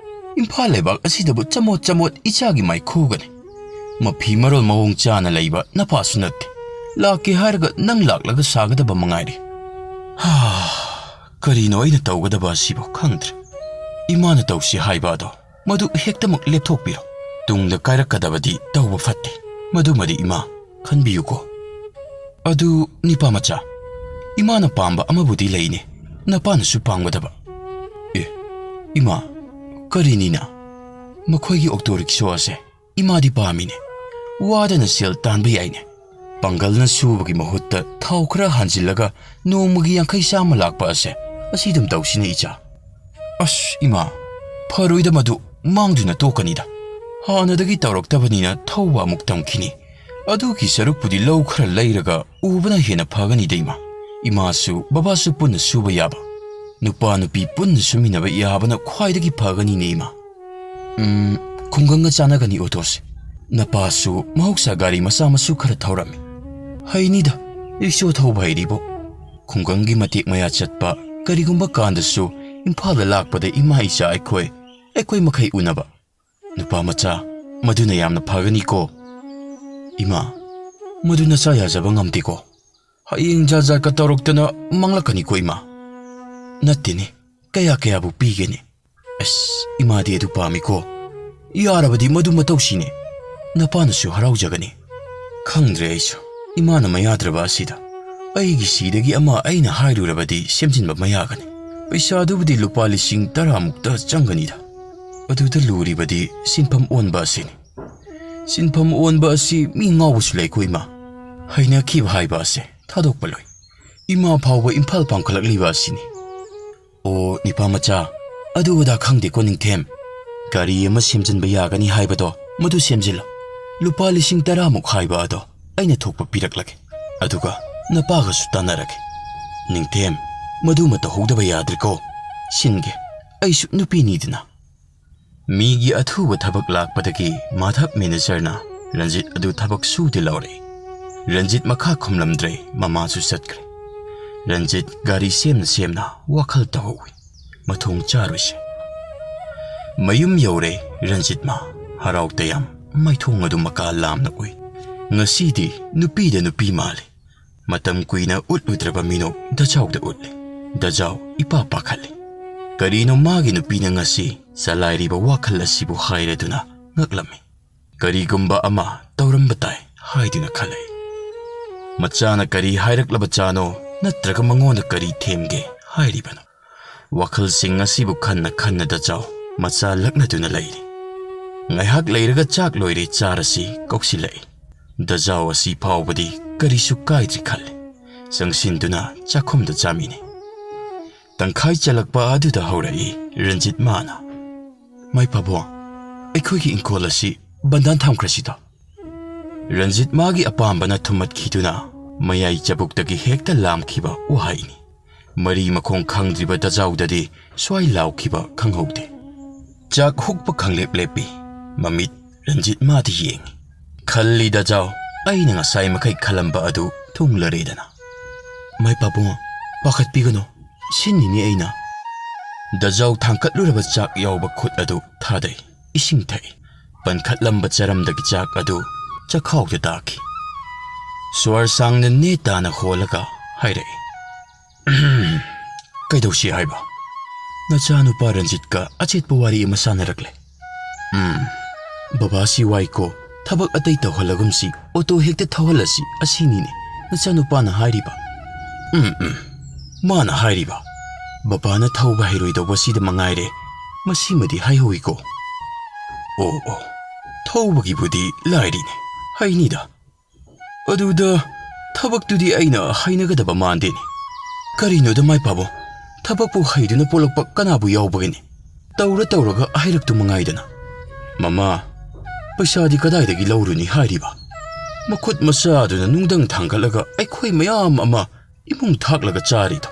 ꯏꯝꯐꯥꯜ ꯂꯩꯕꯥꯛ ꯑꯁꯤꯗꯕꯨ ꯆꯃꯣꯠ ꯆꯃꯣꯠ ꯏꯆꯥꯒꯤ ꯃꯥꯏ ꯈꯨꯒꯅꯤ꯫ ꯃꯐꯤ ꯃꯔꯣꯜ ꯃꯑꯣꯡ ꯆꯥꯅ ꯂꯩꯕ ꯅꯄꯥꯁꯨ ꯅꯠꯇꯦ꯫ ꯂꯥꯛꯀꯦ ꯍꯥꯏꯔꯒ ꯅꯪ ꯂꯥꯛꯂꯒ ꯁꯥꯒꯗꯕ ꯃꯉꯥꯏꯔꯦ꯫ ꯍꯥ, ꯀꯔꯤꯅꯣ ꯑꯩꯅ ꯇꯧꯒꯗꯕ ꯑꯁꯤꯕꯨ ꯈꯪꯗ꯭ꯔꯦ꯫ ꯏꯃꯥꯅ ꯇꯧꯁꯤ ꯍꯥꯏꯕ ꯑꯗꯣ ꯃꯗꯨ ꯍꯦꯛꯇꯃꯛ ꯂꯦꯞꯊꯣꯛꯄꯤꯔꯣ꯫ ꯇꯨꯡꯗ ꯀꯥꯏꯔꯛꯀꯗꯕꯗꯤ ꯇꯧꯕ ꯐꯠꯇꯦ꯫ ꯃꯗꯨꯃꯗꯤ ꯏꯃꯥ ꯈꯟꯕꯤꯌꯨꯀꯣ꯫ ꯑꯗꯨ ꯅꯤꯄꯥ ꯃꯆꯥ, ꯏꯃꯥꯅ ꯄꯥꯝꯕ ꯑꯃꯕꯨꯗꯤ ꯂꯩꯅꯦ, ꯅꯄꯥꯅꯁꯨ ꯄꯥꯝꯒꯗꯕ꯫" "ꯑꯦ, ꯏꯃꯥ, ꯀꯔꯤꯅꯤꯅ? ꯃꯈꯣꯏꯒꯤ ꯑꯣꯛꯇꯣ ꯔꯤꯛꯁꯣ ꯑꯁꯦ ꯏꯃꯥꯗꯤ ꯄꯥꯝꯃꯤꯅꯦ꯫ ꯋꯥꯗꯅ ꯁꯦꯜ ꯇꯥꯟꯕ ꯌꯥꯏꯅꯦ꯫ ꯄꯥꯡꯒꯜꯅ ꯁꯨꯕꯒꯤ ꯃꯍꯨꯠꯇ ꯊꯥꯎ ꯈꯔ ꯍꯥꯟꯖꯤꯜꯂꯒ ꯅꯣꯡꯃꯒꯤ ꯌꯥꯡꯈꯩ ꯆꯥꯝꯃ ꯂꯥꯛꯄ ꯑꯁꯦ ꯑꯁꯤ ꯑꯗꯨꯝ ꯇꯧꯁꯤꯅꯦ ꯏꯆꯥ꯫" "ꯑꯁ ꯏꯃꯥ, ꯐꯔꯣꯏꯗ ꯃꯗꯨ, ꯃꯥꯡꯗꯨꯅ ꯇꯣꯛꯀꯅꯤꯗ꯫ ꯍꯥꯟꯅꯗꯒꯤ ꯇꯧꯔꯛꯇꯕꯅꯤꯅ ꯊꯧꯕ ꯑꯃꯨꯛ ꯇꯝꯈꯤꯅꯤ꯫ ꯑꯗꯨꯒꯤ ꯁꯔꯨꯛꯄꯨꯗꯤ ꯂꯧ ꯈꯔ ꯂꯩꯔꯒ ꯎꯕꯅ ꯍꯦꯟꯅ ꯐꯒꯅꯤꯗ ꯏꯃꯥ꯫ ꯏꯃꯥꯁꯨ ꯕꯕꯥꯁꯨ ꯄꯨꯟꯅ ꯁꯨꯕ ꯌꯥꯕ, ꯅꯨꯄꯥ ꯅꯨꯄꯤ ꯄꯨꯟꯅ ꯁꯨꯃꯤꯟꯅꯕ ꯌꯥꯕꯅ ꯈ꯭ꯋꯥꯏꯗꯒꯤ ꯐꯒꯅꯤꯅꯦ ꯏꯃꯥ꯫" "ꯎꯝ, ꯈꯨꯡꯒꯪꯒ ꯆꯥꯟꯅꯒꯅꯤ ꯑꯣꯇꯣꯁꯦ꯫ ꯅꯄꯥꯁꯨ ꯃꯍꯧꯁꯥ ꯒꯥꯔꯤ ꯃꯆꯥ ꯃꯁꯨ ꯈꯔ ꯊꯧꯔꯝꯃꯤ꯫ ꯍꯩꯅꯤꯗ, ꯔꯤꯛꯁꯣ ꯊꯧꯕ ꯍꯩꯔꯤꯕꯣ꯫ ꯈꯨꯡꯒꯪꯒꯤ ꯃꯇꯦꯛ ꯃꯌꯥ ꯆꯠꯄ ꯀꯔꯤꯒꯨꯝꯕ ꯀꯥꯟꯗꯁꯨ ꯏꯝꯐꯥꯜꯗ ꯂꯥꯛꯄꯗ ꯏꯃꯥ ꯏꯆꯥ ꯑꯩꯈꯣꯏ, ꯑꯩꯈꯣꯏ ꯃꯈꯩ ꯎꯅꯕ꯫ ꯅꯨꯄꯥ ꯃꯆꯥ, ꯃꯗꯨꯅ ꯌꯥꯝꯅ ꯐꯒꯅꯤꯀꯣ꯫" "ꯏꯃꯥ, ꯃꯗꯨ ꯅꯆꯥ ꯌꯥꯖꯕ ꯉꯝꯗꯦꯀꯣ꯫ ꯍꯌꯦꯡ ꯖꯥꯠ ꯖꯥꯠꯀ ꯇꯧꯔꯛꯇꯅ ꯃꯥꯡꯂꯛꯀꯅꯤꯀꯣ ꯏꯃꯥ꯫" "ꯅꯠꯇꯦꯅꯦ, ꯀꯌꯥ ꯀꯌꯥꯕꯨ ꯄꯤꯒꯦꯅꯦ?" "ꯑꯁ, ꯏꯃꯥꯗꯤ ꯑꯗꯨ ꯄꯥꯝꯃꯤꯀꯣ꯫ ꯌꯥꯔꯕꯗꯤ ꯃꯗꯨ ꯃꯇꯧꯁꯤꯅꯦ꯫ ꯅꯄꯥꯅꯁꯨ ꯍꯔꯥꯎꯖꯒꯅꯤ꯫" ꯈꯪꯗ꯭ꯔꯦ ꯑꯩꯁꯨ, ꯏꯃꯥꯅ ꯃꯌꯥꯗ꯭ꯔꯕ ꯑꯁꯤꯗ꯫ ꯑꯩꯒꯤ ꯁꯤꯗꯒꯤ ꯑꯃ ꯑꯩꯅ ꯍꯥꯏꯔꯨꯔꯕꯗꯤ ꯁꯦꯝꯖꯤꯟꯕ ꯃꯌꯥꯒꯅꯤ꯫ ꯄꯩꯁꯥꯗꯨꯕꯨꯗꯤ ꯂꯨꯄꯥ ꯂꯤꯁꯤꯡ ꯇꯔꯥꯃꯨꯛꯇ ꯆꯪꯒꯅꯤꯗ꯫ ꯑꯗꯨꯗ ꯂꯨꯔꯤꯕꯗꯤ ꯁꯤꯟꯐꯝ ꯑꯣꯟꯕ ꯑꯁꯤꯅꯤ꯫ ꯁꯤꯟꯐꯝ ꯑꯣꯟꯕ ꯑꯁꯤ ꯃꯤ ꯉꯥꯎꯕꯁꯨ ꯂꯩꯀꯣ ꯏꯃꯥ꯫ ꯍꯩꯅꯈꯤꯕ ꯍꯥꯏꯕ ꯑꯁꯦ ꯊꯥꯗꯣꯛꯄ ꯂꯣꯏ꯫ ꯏꯃꯥ ꯐꯥꯎꯕ ꯏꯝꯐꯥꯜ ꯄꯥꯡꯈꯠꯂꯛꯂꯤꯕ ꯑꯁꯤꯅꯤ꯫ ꯑꯣ, ꯅꯤꯄꯥ ꯃꯆꯥ, ꯑꯗꯨ ꯑꯗꯥ ꯈꯪꯗꯦꯀꯣ ꯅꯤꯡꯊꯦꯝ꯫ ꯒꯥꯔꯤ ꯑꯃ ꯁꯦꯝꯖꯤꯟꯕ ꯌꯥꯒꯅꯤ ꯍꯥꯏꯕꯗꯣ, ꯃꯗꯨ ꯁꯦꯝꯖꯤꯜꯂꯣ꯫ ꯂꯨꯄꯥ ꯂꯤꯁꯤꯡ ꯇꯔꯥꯃꯨꯛ ꯍꯥꯏꯕ ꯑꯗꯣ ꯑꯩꯅ ꯊꯣꯛꯄ ꯄꯤꯔꯛꯂꯒꯦ꯫ ꯑꯗꯨꯒ ꯅꯄꯥꯒꯁꯨ ꯇꯥꯟꯅꯔꯒꯦ꯫ ꯅꯤꯡꯊꯦꯝ, ꯃꯗꯨꯃ ꯇꯧꯍꯧꯗꯕ ꯌꯥꯗ꯭ꯔꯦꯀꯣ꯫ ꯁꯤꯟꯒꯦ, ꯑꯩꯁꯨ ꯅꯨꯄꯤꯅꯤꯗꯅ꯫ ꯃꯤꯒꯤ ꯑꯊꯨꯕ ꯊꯕꯛ ꯂꯥꯛꯄꯗꯒꯤ ꯃꯥꯙꯕ ꯃꯦꯅꯦꯖꯔꯅ ꯔꯟꯖꯤꯠ ꯑꯗꯨ ꯊꯕꯛ ꯁꯨꯗꯦ ꯂꯧꯔꯦ꯫ ꯔꯟꯖꯤꯠ ꯃꯈꯥ ꯈꯨꯝꯂꯝꯗ꯭ꯔꯦ, ꯃꯃꯥꯁꯨ ꯆꯠꯈ꯭ꯔꯦ꯫ ꯔꯟꯖꯤꯠ ꯒꯥꯔꯤ ꯁꯦꯝꯅ ꯁꯦꯝꯅ ꯋꯥꯈꯜ ꯇꯧꯍꯧꯏ꯫ ꯃꯊꯣꯡ ꯆꯥꯔꯣꯏꯁꯦ꯫ ꯃꯌꯨꯝ ꯌꯧꯔꯦ ꯔꯟꯖꯤꯠ ꯃꯥ꯫ ꯍꯔꯥꯎ ꯇꯌꯥꯝ ꯃꯥꯏꯊꯣꯡ ꯑꯗꯨ ꯃꯀꯥ ꯂꯥꯝꯅ ꯎꯏ꯫ ꯉꯁꯤꯗꯤ ꯅꯨꯄꯤꯗ ꯅꯨꯄꯤ ꯃꯥꯜꯂꯤ꯫ ꯃꯇꯝ ꯀꯨꯏꯅ ꯎꯠꯂꯨꯗ꯭ꯔꯕ ꯃꯤꯅꯣꯛ ꯗꯖꯥꯎꯗ ꯎꯠꯂꯤ꯫ ꯗꯖꯥꯎ ꯏꯄꯥ ꯄꯥꯈꯠꯂꯤ꯫ ꯀꯔꯤꯅꯣ ꯃꯥꯒꯤ ꯅꯨꯄꯤꯅ ꯉꯁꯤ ꯆꯂꯥꯏꯔꯤꯕ ꯋꯥꯈꯜ ꯑꯁꯤꯕꯨ ꯍꯥꯏꯔꯗꯨꯅ ꯉꯛꯂꯝꯃꯤ꯫ ꯀꯔꯤꯒꯨꯝꯕ ꯑꯃ ꯇꯧꯔꯝꯕ ꯇꯥꯏ ꯍꯥꯏꯗꯨꯅ ꯈꯜꯂꯛꯏ꯫ ꯃꯆꯥꯅ ꯀꯔꯤ ꯍꯥꯏꯔꯛꯂꯕ ꯆꯥꯅꯣ, ꯅꯠꯇ꯭ꯔꯒ ꯃꯉꯣꯟꯗ ꯀꯔꯤ ꯊꯦꯝꯒꯦ ꯍꯥꯏꯔꯤꯕꯅꯣ? ꯋꯥꯈꯜꯁꯤꯡ ꯑꯁꯤꯕꯨ ꯈꯟꯅ ꯈꯟꯅ ꯗꯖꯥꯎ ꯃꯆꯥ ꯂꯛꯅꯗꯨꯅ ꯂꯩꯔꯤ꯫ ꯉꯥꯏꯍꯥꯛ ꯂꯩꯔꯒ ꯆꯥꯛ ꯂꯣꯏꯔꯦ ꯆꯥꯔꯁꯤ ꯀꯧꯁꯤꯜꯂꯛꯏ꯫ ꯗꯖꯥꯎ ꯑꯁꯤ ꯐꯥꯎꯕꯗꯤ ꯀꯔꯤꯁꯨ ꯀꯥꯏꯗ꯭ꯔꯤ ꯈꯜꯂꯤ꯫ ꯆꯪꯁꯤꯟꯗꯨꯅ ꯆꯥꯛꯈꯨꯝꯗ ꯆꯥꯃꯤꯟꯅꯩ꯫ ꯇꯪꯈꯥꯏ ꯆꯜꯂꯛꯄ ꯑꯗꯨꯗ ꯍꯧꯔꯛꯏ ꯔꯟꯖꯤꯠ ꯃꯥꯅ꯫ "ꯃꯥꯏ ꯄꯥꯕꯨꯡ, ꯑꯩꯈꯣꯏꯒꯤ ꯏꯪꯈꯣꯜ ꯑꯁꯤ ꯕꯟꯗꯥꯟ ꯊꯝꯈ꯭ꯔꯁꯤꯗ?" ꯔꯟꯖꯤꯠ ꯃꯥꯒꯤ ꯑꯄꯥꯝꯕꯅ ꯊꯨꯝꯃꯠꯈꯤꯗꯨꯅ ꯃꯌꯥꯏ ꯆꯕꯨꯛꯇꯒꯤ ꯍꯦꯛꯇ ꯂꯥꯝꯈꯤꯕ ꯋꯥꯍꯩꯅꯤ꯫ ꯃꯔꯤ ꯃꯈꯣꯡ ꯈꯪꯗ꯭ꯔꯤꯕ ꯗꯖꯥꯎꯗꯗꯤ ꯁ꯭ꯋꯥꯏ ꯂꯥꯎꯈꯤꯕ ꯈꯪꯍꯧꯗꯦ꯫ ꯆꯥꯛ ꯍꯨꯛꯄ ꯈꯪꯂꯦꯞ ꯂꯦꯞꯄꯤ꯫ ꯃꯃꯤꯠ ꯔꯟꯖꯤꯠ ꯃꯥꯗ ꯌꯦꯡꯉꯤ꯫ ꯈꯜꯂꯤ ꯗꯖꯥꯎ, ꯑꯩꯅ ꯉꯁꯥꯏ ꯃꯈꯩ ꯈꯜꯂꯝꯕ ꯑꯗꯨ ꯊꯨꯡꯂꯔꯦꯗꯅ꯫ "ꯃꯥꯏ ꯄꯥꯕꯨꯡ, ꯄꯥꯈꯠꯄꯤꯒꯅꯨ, ꯁꯤꯟꯅꯤꯅꯦ ꯑꯩꯅ꯫" ꯗꯖꯥꯎ ꯊꯥꯡꯀꯠꯂꯨꯔꯕ ꯆꯥꯛ ꯌꯥꯎꯕ ꯈꯨꯠ ꯑꯗꯨ ꯊꯥꯗꯩ, ꯏꯁꯤꯡ ꯊꯛꯏ꯫ ꯄꯟꯈꯠꯂꯝꯕ ꯆꯔꯝꯗꯒꯤ ꯆꯥꯛ ꯑꯗꯨ ꯆꯈꯥꯎꯗ ꯇꯥꯈꯤ꯫ ꯁ꯭ꯋꯔ ꯁꯥꯡꯅ ꯅꯦ ꯇꯥꯅ ꯍꯣꯜꯂꯒ ꯍꯥꯏꯔꯛꯏ, "ꯀꯩꯗꯧꯁꯤ ꯍꯥꯏꯕ? ꯅꯆꯥꯅꯨꯄꯥ ꯔꯟꯖꯤꯠꯀ ꯑꯆꯦꯠꯄ ꯋꯥꯔꯤ ꯑꯃ ꯁꯥꯟꯅꯔꯛꯂꯦ꯫ ꯎꯝ, ꯕꯕꯥꯁꯤ ꯋꯥꯏꯀꯣ, ꯊꯕꯛ ꯑꯇꯩ ꯇꯧꯍꯜꯂꯒꯨꯝꯁꯤ, ꯑꯣꯇꯣ ꯍꯦꯛꯇ ꯊꯧꯍꯜꯂꯁꯤ, ꯑꯁꯤꯅꯤꯅꯦ ꯅꯆꯥꯅꯨꯄꯥꯅ ꯍꯥꯏꯔꯤꯕ꯫" "ꯎꯝ, ꯎꯝ, ꯃꯥꯅ ꯍꯥꯏꯔꯤꯕ꯫ ꯕꯕꯥꯅ ꯊꯧꯕ ꯍꯩꯔꯣꯏꯗꯧꯕꯁꯤꯗ ꯃꯉꯥꯏꯔꯦ ꯃꯁꯤꯃꯗꯤ ꯍꯥꯏꯍꯧꯏꯀꯣ꯫ ꯑꯣ, ꯑꯣ, ꯊꯧꯕꯒꯤꯕꯨꯗꯤ ꯂꯥꯏꯔꯤꯅꯦ, ꯍꯩꯅꯤꯗ꯫ ꯑꯗꯨꯗ ꯊꯕꯛꯇꯨꯗꯤ ꯑꯩꯅ ꯍꯩꯅꯒꯗꯕ ꯃꯥꯟꯗꯦꯅꯦ꯫ ꯀꯔꯤꯅꯣꯗ ꯃꯥꯏ ꯄꯥꯕꯨꯡ, ꯊꯕꯛꯄꯨ ꯍꯩꯗꯨꯅ ꯄꯣꯛꯂꯛꯄ ꯀꯅꯥꯕꯨ ꯌꯥꯎꯕꯒꯦꯅꯦ? ꯇꯧꯔ ꯇꯧꯔꯒ ꯍꯩꯔꯛꯇꯨ ꯃꯉꯥꯏꯗꯅ꯫ ꯃꯃꯥ, ꯄꯩꯁꯥꯗꯤ ꯀꯗꯥꯏꯗꯒꯤ ꯂꯧꯔꯨꯅꯤ ꯍꯥꯏꯔꯤꯕ? ꯃꯈꯨꯠ ꯃꯆꯥꯗꯨꯅ ꯅꯨꯡꯗꯪ ꯊꯥꯡꯒꯠꯂꯒ ꯑꯩꯈꯣꯏ ꯃꯌꯥꯝ ꯑꯃ ꯏꯃꯨꯡ ꯊꯥꯛꯂꯒ ꯆꯥꯔꯤꯗꯣ꯫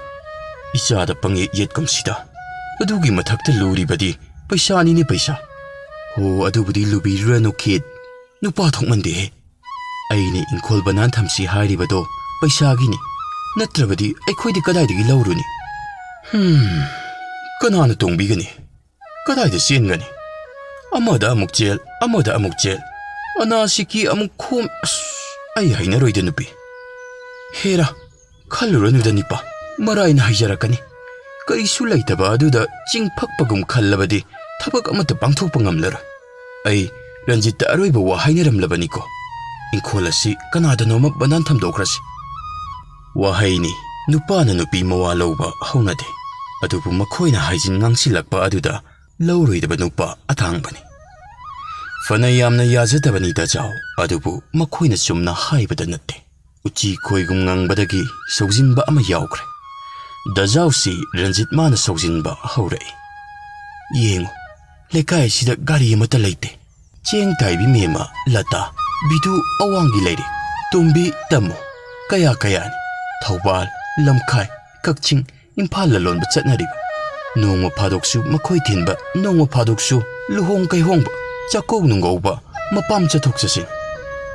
ꯏꯆꯥꯗ ꯄꯪꯌꯦꯠ ꯌꯦꯠꯀꯨꯝꯁꯤꯗ꯫ ꯑꯗꯨꯒꯤ ꯃꯊꯛꯇ ꯂꯨꯔꯤꯕꯗꯤ ꯄꯩꯁꯥꯅꯤꯅꯦ ꯄꯩꯁꯥ꯫ ꯍꯣ, ꯑꯗꯨꯕꯨꯗꯤ ꯂꯨꯕꯤꯔꯨꯔꯅꯨ ꯈꯤꯠ꯫ ꯅꯨꯄꯥ ꯊꯣꯛꯃꯟꯗꯦꯍꯦ꯫ ꯑꯩꯅ ꯏꯪꯈꯣꯜ ꯕꯅꯥꯟ ꯊꯝꯁꯤ ꯍꯥꯏꯔꯤꯕꯗꯣ ꯄꯩꯁꯥꯒꯤꯅꯤ꯫ ꯅꯠꯇ꯭ꯔꯕꯗꯤ ꯑꯩꯈꯣꯏꯗꯤ ꯀꯗꯥꯏꯗꯒꯤ ꯂꯧꯔꯨꯅꯤ? ꯍꯝ, ꯀꯅꯥꯅ ꯇꯣꯡꯕꯤꯒꯅꯤ? ꯀꯗꯥꯏꯗ ꯆꯦꯟꯒꯅꯤ? ꯑꯃꯗ ꯑꯃꯨꯛ ꯆꯦꯜ, ꯑꯃꯗ ꯑꯃꯨꯛ ꯆꯦꯜ꯫ ꯑꯅꯥꯁꯤꯀꯤ ꯑꯃꯨꯛ ꯈꯣꯝ꯫ ꯑꯁ, ꯑꯩ ꯍꯩꯅꯔꯣꯏꯗ ꯅꯨꯄꯤ꯫ ꯍꯦꯔꯥ, ꯈꯜꯂꯨꯔꯅꯨꯗ ꯅꯤꯄꯥ, ꯃꯔꯥꯏꯅ ꯍꯩꯖꯔꯛꯀꯅꯤ꯫ ꯀꯔꯤꯁꯨ ꯂꯩꯇꯕ ꯑꯗꯨꯗ ꯆꯤꯡ ꯐꯛꯄꯒꯨꯝ ꯈꯜꯂꯕꯗꯤ ꯊꯕꯛ ꯑꯃꯠꯇ ꯄꯥꯡꯊꯣꯛꯄ ꯉꯝꯂꯔꯣꯏ꯫ ꯑꯩ ꯔꯟꯖꯤꯠꯇ ꯑꯔꯣꯏꯕ ꯋꯥ ꯍꯥꯏꯅꯔꯝꯂꯕꯅꯤꯀꯣ꯫ ꯏꯪꯈꯣꯜ ꯑꯁꯤ ꯀꯅꯥꯗꯅꯣꯃ ꯕꯅꯥꯟ ꯊꯝꯗꯣꯛꯈ꯭ꯔꯁꯤ꯫ ꯋꯥꯍꯩꯅꯤ, ꯅꯨꯄꯥꯅ ꯅꯨꯄꯤ ꯃꯋꯥ ꯂꯧꯕ ꯍꯧꯅꯗꯦ꯫ ꯑꯗꯨꯕꯨ ꯃꯈꯣꯏꯅ ꯍꯥꯏꯖꯤꯟ ꯉꯥꯡꯁꯤꯜꯂꯛꯄ ꯑꯗꯨꯗ ꯂꯧꯔꯣꯏꯗꯕ ꯅꯨꯄꯥ ꯑꯊꯥꯡꯕꯅꯤ꯫ ꯐꯅ ꯌꯥꯝꯅ ꯌꯥꯖꯗꯕꯅꯤ ꯗꯖꯥꯎ, ꯑꯗꯨꯕꯨ ꯃꯈꯣꯏꯅ ꯆꯨꯝꯅ ꯍꯥꯏꯕꯗ ꯅꯠꯇꯦ꯫ ꯎꯆꯤ ꯈꯣꯏꯒꯨꯝ ꯉꯪꯕꯗꯒꯤ ꯁꯧꯖꯤꯟꯕ ꯑꯃ ꯌꯥꯎꯈ꯭ꯔꯦ꯫ ꯗꯖꯥꯎꯁꯤ ꯔꯟꯖꯤꯠ ꯃꯥꯅ ꯁꯧꯖꯤꯟꯕ ꯍꯧꯔꯛꯏ꯫ ꯌꯦꯡꯉꯨ, ꯂꯩꯀꯥꯏ ꯑꯁꯤꯗ ꯒꯥꯔꯤ ꯑꯃꯠꯇ ꯂꯩꯇꯦ꯫ ꯆꯦꯡ ꯇꯥꯏꯕꯤ ꯃꯦꯝꯃ, ꯂꯇꯥ, ꯕꯤꯗꯨ ꯑꯋꯥꯡꯒꯤ ꯂꯩꯔꯦ꯫ ꯇꯣꯝꯕꯤ, ꯇꯝꯃꯨ꯫ ꯀꯌꯥ ꯀꯌꯥꯅꯤ꯫ ꯊꯧꯕꯥꯜ, ꯂꯝꯈꯥꯏ, ꯀꯛꯆꯤꯡ, ꯏꯝꯐꯥꯜ ꯂꯂꯣꯟꯕ ꯆꯠꯅꯔꯤꯕ꯫ ꯅꯣꯡꯃ ꯐꯥꯗꯣꯛꯁꯨ ꯃꯈꯣꯏ ꯊꯤꯟꯕ, ꯅꯣꯡꯃ ꯐꯥꯗꯣꯛꯁꯨ ꯂꯨꯍꯣꯡ ꯀꯩꯍꯣꯡꯕ, ꯆꯥꯛꯀꯧ ꯅꯨꯡꯒꯧꯕ, ꯃꯄꯥꯝ ꯆꯠꯊꯣꯛ ꯆꯠꯁꯤꯟ꯫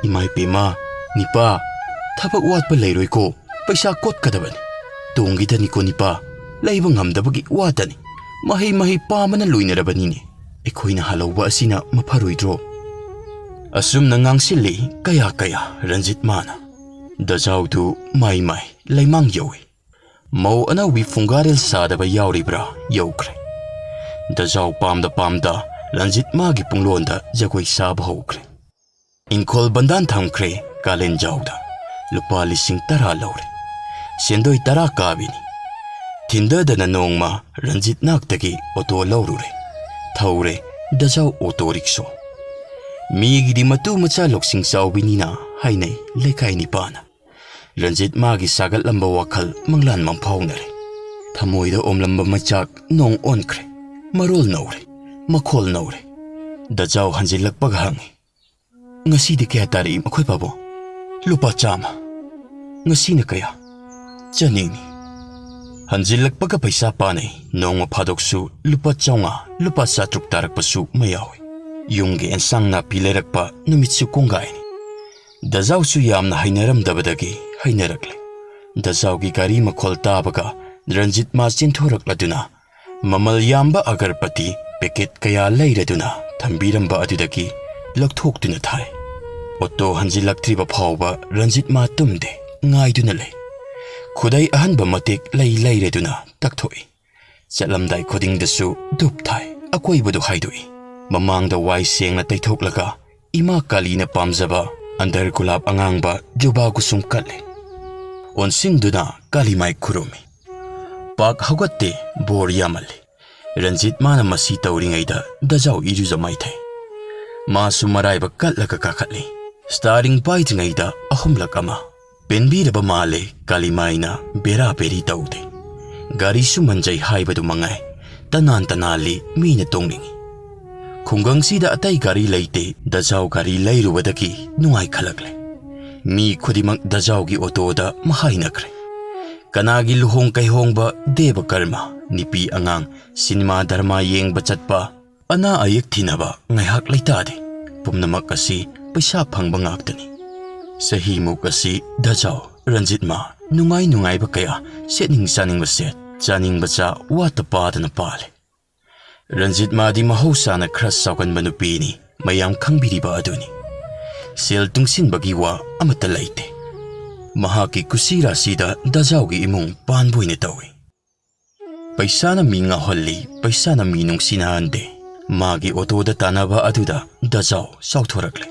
ꯏꯃꯥ ꯏꯄꯦꯝꯃ, ꯅꯤꯄꯥ, ꯊꯕꯛ ꯋꯥꯠꯄ ꯂꯩꯔꯣꯏꯀꯣ, ꯄꯩꯁꯥ ꯀꯣꯠꯀꯗꯕꯅꯤ꯫ ꯇꯣꯡꯈꯤꯗꯅꯤꯀꯣ ꯅꯤꯄꯥ, ꯂꯩꯕ ꯉꯝꯗꯕꯒꯤ ꯋꯥꯇꯅꯤ꯫ ꯃꯍꯩ ꯃꯍꯩ ꯄꯥꯝꯕꯅ ꯂꯣꯏꯅꯔꯕꯅꯤꯅꯦ꯫ ꯑꯩꯈꯣꯏꯅ ꯍꯜꯍꯧꯕ ꯑꯁꯤꯅ ꯃꯐꯔꯣꯏꯗ꯭ꯔꯣ? ꯑꯁꯨꯝꯅ ꯉꯥꯡꯁꯤꯜꯂꯤ ꯀꯌꯥ ꯀꯌꯥ ꯔꯟꯖꯤꯠ ꯃꯥꯅ꯫ ꯗꯖꯥꯎꯗꯨ ꯃꯥꯏ ꯃꯥꯏ ꯂꯩꯃꯥꯡ ꯌꯧꯏ꯫ ꯃꯧ ꯑꯅꯧꯕꯤ ꯐꯨꯡꯒꯥꯔꯦꯜ ꯁꯥꯗꯕ ꯌꯥꯎꯔꯤꯕ꯭ꯔꯥ? ꯌꯧꯈ꯭ꯔꯦ꯫ ꯗꯖꯥꯎ ꯄꯥꯝꯗ ꯄꯥꯝꯗ ꯔꯟꯖꯤꯠ ꯃꯥꯒꯤ ꯄꯨꯡꯂꯣꯟꯗ ꯖꯒꯣꯏ ꯁꯥꯕ ꯍꯧꯈ꯭ꯔꯦ꯫ ꯏꯪꯈꯣꯜ ꯕꯟꯗꯥꯟ ꯊꯝꯈ꯭ꯔꯦ ꯀꯥꯂꯦꯟꯖꯥꯎꯗ꯫ ꯂꯨꯄꯥ ꯂꯤꯁꯤꯡ ꯇꯔꯥ ꯂꯧꯔꯦ꯫ ꯁꯦꯟꯗꯣꯏ ꯇꯔꯥ ꯀꯥꯕꯤꯅꯤ꯫ ꯊꯤꯟꯗꯗꯅ ꯅꯣꯡꯃ ꯔꯟꯖꯤꯠ ꯅꯥꯛꯇꯒꯤ ꯑꯣꯇꯣ ꯂꯧꯔꯨꯔꯦ꯫ ꯊꯧꯔꯦ ꯗꯖꯥꯎ ꯑꯣꯇꯣ ꯔꯤꯛꯁꯣ꯫ ꯃꯤꯒꯤꯗꯤ ꯃꯇꯨ ꯃꯆꯥ ꯂꯧꯁꯤꯡ ꯆꯥꯎꯕꯤꯅꯤꯅ ꯍꯥꯏꯅꯩ ꯂꯩꯀꯥꯏ ꯅꯤꯄꯥꯅ꯫ ꯔꯟꯖꯤꯠ ꯃꯥꯒꯤ ꯁꯥꯒꯠꯂꯝꯕ ꯋꯥꯈꯜ ꯃꯪꯂꯥꯟ ꯃꯪꯐꯥꯎꯅꯔꯦ꯫ ꯊꯃꯣꯏꯗ ꯑꯣꯝꯂꯝꯕ ꯃꯩꯆꯥꯛ ꯅꯣꯡ ꯑꯣꯟꯈ꯭ꯔꯦ꯫ ꯃꯔꯣꯜ ꯅꯧꯔꯦ꯫ ꯃꯈꯣꯜ ꯅꯧꯔꯦ꯫ ꯗꯖꯥꯎ ꯍꯟꯖꯤꯜꯂꯛꯄꯒ ꯍꯪꯉꯤ, "ꯉꯁꯤꯗꯤ ꯀꯌꯥ ꯇꯥꯔꯛꯏ ꯃꯈꯣꯏ ꯄꯥꯕꯨꯡ?" "ꯂꯨꯄꯥ ꯆꯥꯝꯃ꯫" "ꯉꯁꯤꯅ ꯀꯌꯥ?" "ꯆꯅꯤꯅꯤ꯫" ꯍꯟꯖꯤꯜꯂꯛꯄꯒ ꯄꯩꯁꯥ ꯄꯥꯅꯩ꯫ ꯅꯣꯡꯃ ꯐꯥꯗꯣꯛꯁꯨ ꯂꯨꯄꯥ ꯆꯥꯝꯃꯉꯥ, ꯂꯨꯄꯥ ꯆꯥꯇ꯭ꯔꯨꯛ ꯇꯥꯔꯛꯄꯁꯨ ꯃꯌꯥꯎꯏ꯫ ꯌꯨꯝꯒꯤ ꯑꯦꯟꯁꯥꯡ ꯅꯥꯄꯤ ꯂꯩꯔꯛꯄ ꯅꯨꯃꯤꯠꯁꯨ ꯀꯣꯡꯒꯥꯏꯅꯤ꯫ ꯗꯖꯥꯎꯁꯨ ꯌꯥꯝꯅ ꯍꯩꯅꯔꯝꯗꯕꯗꯒꯤ ꯍꯩꯅꯔꯛꯂꯦ꯫ ꯗꯖꯥꯎꯒꯤ ꯒꯥꯔꯤ ꯃꯈꯣꯜ ꯇꯥꯕꯒ ꯔꯟꯖꯤꯠ ꯃꯥ ꯆꯦꯟꯊꯣꯔꯛꯂꯗꯨꯅ ꯃꯃꯜ ꯌꯥꯝꯕ ꯑꯒꯔꯕꯇꯤ ꯄꯦꯀꯦꯠ ꯀꯌꯥ ꯂꯩꯔꯗꯨꯅ ꯊꯝꯕꯤꯔꯝꯕ ꯑꯗꯨꯗꯒꯤ ꯂꯧꯊꯣꯛꯇꯨꯅ ꯊꯥꯏ꯫ ꯑꯣꯇꯣ ꯍꯟꯖꯤꯜꯂꯛꯇ꯭ꯔꯤꯕ ꯐꯥꯎꯕ ꯔꯟꯖꯤꯠ ꯃꯥ ꯇꯨꯝꯗꯦ, ꯉꯥꯏꯗꯨꯅ ꯂꯩ꯫ ꯈꯨꯗꯩ ꯑꯍꯟꯕ ꯃꯇꯦꯛ ꯂꯩ ꯂꯩꯔꯗꯨꯅ ꯇꯛꯊꯣꯛꯏ꯫ ꯆꯠꯂꯝꯗꯥꯏ ꯈꯨꯗꯤꯡꯗꯁꯨ ꯙꯨꯞ ꯊꯥꯏ, ꯑꯀꯣꯏꯕꯗꯨ ꯍꯥꯏꯗꯣꯛꯏ꯫ ꯃꯃꯥꯡꯗ ꯋꯥꯏ ꯁꯦꯡꯅ ꯇꯩꯊꯣꯛꯂꯒ ꯏꯃꯥ ꯀꯥꯂꯤꯅ ꯄꯥꯝꯖꯕ ꯑꯟꯗꯔ ꯒꯨꯂꯥꯞ ꯑꯉꯥꯡꯕ ꯖꯨꯕꯥ ꯀꯨꯁꯨꯝ ꯀꯠꯂꯦ꯫ ꯑꯣꯟꯁꯤꯟꯗꯨꯅ ꯀꯥꯂꯤꯃꯥꯏ ꯈꯨꯔꯨꯝꯃꯤ꯫ ꯄꯥꯛ ꯍꯧꯒꯠꯇꯦ, ꯕꯣꯔ ꯌꯥꯝꯃꯜꯂꯤ꯫ ꯔꯟꯖꯤꯠ ꯃꯥꯅ ꯃꯁꯤ ꯇꯧꯔꯤꯉꯩꯗ ꯗꯖꯥꯎ ꯏꯔꯨꯖ ꯃꯥꯏꯊꯩ꯫ ꯃꯥꯁꯨ ꯃꯔꯥꯏꯕꯛ ꯀꯠꯂꯒ ꯀꯥꯈꯠꯂꯤ꯫ ꯁ꯭ꯇꯥꯔꯤꯡ ꯄꯥꯏꯗ꯭ꯔꯤꯉꯩꯗ ꯑꯍꯨꯝꯂꯛ ꯑꯃ꯫ ꯄꯦꯟꯕꯤꯔꯕ ꯃꯥꯜꯂꯦ ꯀꯥꯂꯤꯃꯥꯏꯅ ꯕꯦꯔꯥ ꯕꯦꯔꯤ ꯇꯧꯗꯦ꯫ ꯒꯥꯔꯤꯁꯨ ꯃꯟꯖꯩ ꯍꯥꯏꯕꯗꯨ ꯃꯉꯥꯏ꯫ ꯇꯅꯥꯟ ꯇꯅꯥꯜꯂꯤ, ꯃꯤꯅ ꯇꯣꯡꯅꯤꯡꯏ꯫ ꯈꯨꯡꯒꯪꯁꯤꯗ ꯑꯇꯩ ꯒꯥꯔꯤ ꯂꯩꯇꯦ, ꯗꯖꯥꯎ ꯒꯥꯔꯤ ꯂꯩꯔꯨꯕꯗꯒꯤ ꯅꯨꯡꯉꯥꯏꯈꯠꯂꯛꯂꯦ꯫ ꯃꯤ ꯈꯨꯗꯤꯡꯃꯛ ꯗꯖꯥꯎꯒꯤ ꯑꯣꯇꯣꯗ ꯃꯍꯥꯏꯅꯈ꯭ꯔꯦ꯫ ꯀꯅꯥꯒꯤ ꯂꯨꯍꯣꯡ ꯀꯩꯍꯣꯡꯕ, ꯗꯦꯕ ꯀꯔꯃ, ꯅꯨꯄꯤ ꯑꯉꯥꯡ, ꯁꯤꯅꯦꯃꯥ ꯗꯔꯃꯥ ꯌꯦꯡꯕ ꯆꯠꯄ, ꯑꯅꯥ ꯑꯌꯦꯛ ꯊꯤꯅꯕ ꯉꯥꯏꯍꯥꯛ ꯂꯩꯇꯥꯗꯦ꯫ ꯄꯨꯝꯅꯃꯛ ꯑꯁꯤ ꯄꯩꯁꯥ ꯐꯪꯕ ꯉꯥꯛꯇꯅꯤ꯫ ꯆꯍꯤꯃꯨꯛ ꯑꯁꯤ ꯗꯖꯥꯎ, ꯔꯟꯖꯤꯠ ꯃꯥ, ꯅꯨꯡꯉꯥꯏ ꯅꯨꯡꯉꯥꯏꯕ ꯀꯌꯥ, ꯁꯦꯠꯅꯤꯡ ꯆꯥꯅꯤꯡꯕ ꯁꯦꯠ, ꯆꯥꯅꯤꯡꯕ ꯆꯥ, ꯋꯥꯠꯇ ꯄꯥꯗꯅ ꯄꯥꯜꯂꯦ꯫ ꯔꯟꯖꯤꯠ ꯃꯥꯗꯤ ꯃꯍꯧꯁꯥꯅ ꯈꯔ ꯆꯥꯎꯒꯟꯕ ꯅꯨꯄꯤꯅꯤ, ꯃꯌꯥꯝ ꯈꯪꯕꯤꯔꯤꯕ ꯑꯗꯨꯅꯤ꯫ ꯁꯦꯜ ꯇꯨꯡꯁꯤꯟꯕꯒꯤ ꯋꯥ ꯑꯃꯠꯇ ꯂꯩꯇꯦ꯫ ꯃꯍꯥꯛꯀꯤ ꯀꯨꯁꯤ ꯔꯥꯁꯤꯗ ꯗꯖꯥꯎꯒꯤ ꯏꯃꯨꯡ ꯄꯥꯟꯕ ꯑꯣꯏꯅ ꯇꯧꯏ꯫ ꯄꯩꯁꯥꯅ ꯃꯤ ꯉꯥꯎꯍꯜꯂꯤ, ꯄꯩꯁꯥꯅ ꯃꯤ ꯅꯨꯡꯁꯤꯅꯍꯟꯗꯦ꯫ ꯃꯥꯒꯤ ꯑꯣꯇꯣꯗ ꯇꯥꯟꯅꯕ ꯑꯗꯨꯗ ꯗꯖꯥꯎ ꯆꯥꯎꯊꯣꯔꯛꯂꯦ꯫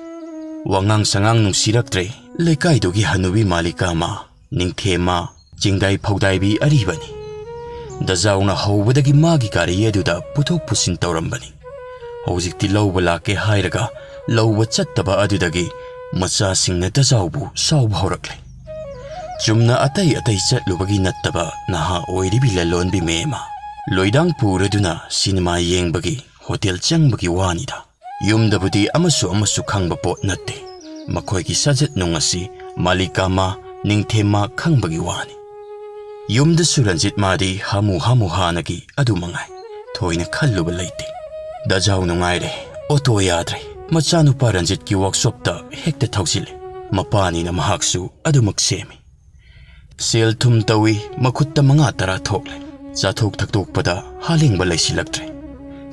ꯋꯥꯉꯥꯡ ꯁꯉꯥꯡ ꯅꯨꯡꯁꯤꯔꯛꯇ꯭ꯔꯦ꯫ ꯂꯩꯀꯥꯏꯗꯨꯒꯤ ꯍꯅꯨꯕꯤ ꯃꯥꯂꯤꯀꯥ ꯃꯥ, ꯅꯤꯡꯊꯦꯝ ꯃꯥ, ꯆꯤꯡꯗꯥꯏ ꯐꯧꯗꯥꯏꯕꯤ ꯑꯔꯤꯕꯅꯤ꯫ ꯗꯖꯥꯎꯅ ꯍꯧꯕꯗꯒꯤ ꯃꯥꯒꯤ ꯒꯥꯔꯤ ꯑꯗꯨꯗ ꯄꯨꯊꯣꯛ ꯄꯨꯁꯤꯟ ꯇꯧꯔꯝꯕꯅꯤ꯫ ꯍꯧꯖꯤꯛꯇꯤ ꯂꯧꯕ ꯂꯥꯛꯀꯦ ꯍꯥꯏꯔꯒ ꯂꯧꯕ ꯆꯠꯇꯕ ꯑꯗꯨꯗꯒꯤ ꯃꯆꯥꯁꯤꯡꯅ ꯗꯖꯥꯎꯕꯨ ꯁꯥꯎꯕ ꯍꯧꯔꯛꯂꯦ꯫ ꯆꯨꯝꯅ ꯑꯇꯩ ꯑꯇꯩ ꯆꯠꯂꯨꯕꯒꯤ ꯅꯠꯇꯕ ꯅꯍꯥ ꯑꯣꯏꯔꯤꯕꯤ ꯂꯂꯣꯟꯕꯤ ꯃꯦꯝ ꯑꯃ ꯂꯣꯏꯗꯥꯡ ꯄꯨꯔꯗꯨꯅ ꯁꯤꯅꯦꯃꯥ ꯌꯦꯡꯕꯒꯤ ꯍꯣꯇꯦꯜ ꯆꯪꯕꯒꯤ ꯋꯥꯅꯤꯗ꯫ ꯌꯨꯝꯗꯕꯨꯗꯤ ꯑꯃꯁꯨ ꯑꯃꯁꯨ ꯈꯪꯕ ꯄꯣꯠ ꯅꯠꯇꯦ꯫ ꯃꯈꯣꯏꯒꯤ ꯁꯥꯖꯠ ꯅꯨꯡ ꯑꯁꯤ ꯃꯥꯂꯤꯀꯥꯃꯥ, ꯅꯤꯡꯊꯦꯝꯃꯥ ꯈꯪꯕꯒꯤ ꯋꯥꯅꯤ꯫ ꯌꯨꯝꯗꯁꯨ ꯔꯟꯖꯤꯠ ꯃꯥꯗꯤ ꯍꯥꯃꯨ ꯍꯥꯃꯨ ꯍꯥꯟꯅꯒꯤ ꯑꯗꯨ ꯃꯉꯥꯏ꯫ ꯊꯣꯏꯅ ꯈꯜꯂꯨꯕ ꯂꯩꯇꯦ꯫ ꯗꯥꯖꯥꯎ ꯅꯨꯡꯉꯥꯏꯔꯦ, ꯑꯣꯇꯣ ꯌꯥꯗ꯭ꯔꯦ꯫ ꯃꯆꯥꯅꯨꯄꯥ ꯔꯟꯖꯤꯠꯀꯤ ꯋꯥꯛꯁꯣꯞꯇ ꯍꯦꯛꯇ ꯊꯧꯖꯤꯜꯂꯦ꯫ ꯃꯄꯥꯅꯤꯅ ꯃꯍꯥꯛꯁꯨ ꯑꯗꯨꯃꯛ ꯁꯦꯝꯃꯤ꯫ ꯁꯦꯜ ꯊꯨꯝ ꯇꯧꯏ, ꯃꯈꯨꯠꯇ ꯃꯉꯥ ꯇꯔꯥ ꯊꯣꯛꯂꯦ꯫ ꯆꯥꯊꯣꯛ ꯊꯛꯇꯣꯛꯄꯗ ꯍꯥꯂꯦꯡꯕ ꯂꯩꯁꯤꯜꯂꯛꯇ꯭ꯔꯦ꯫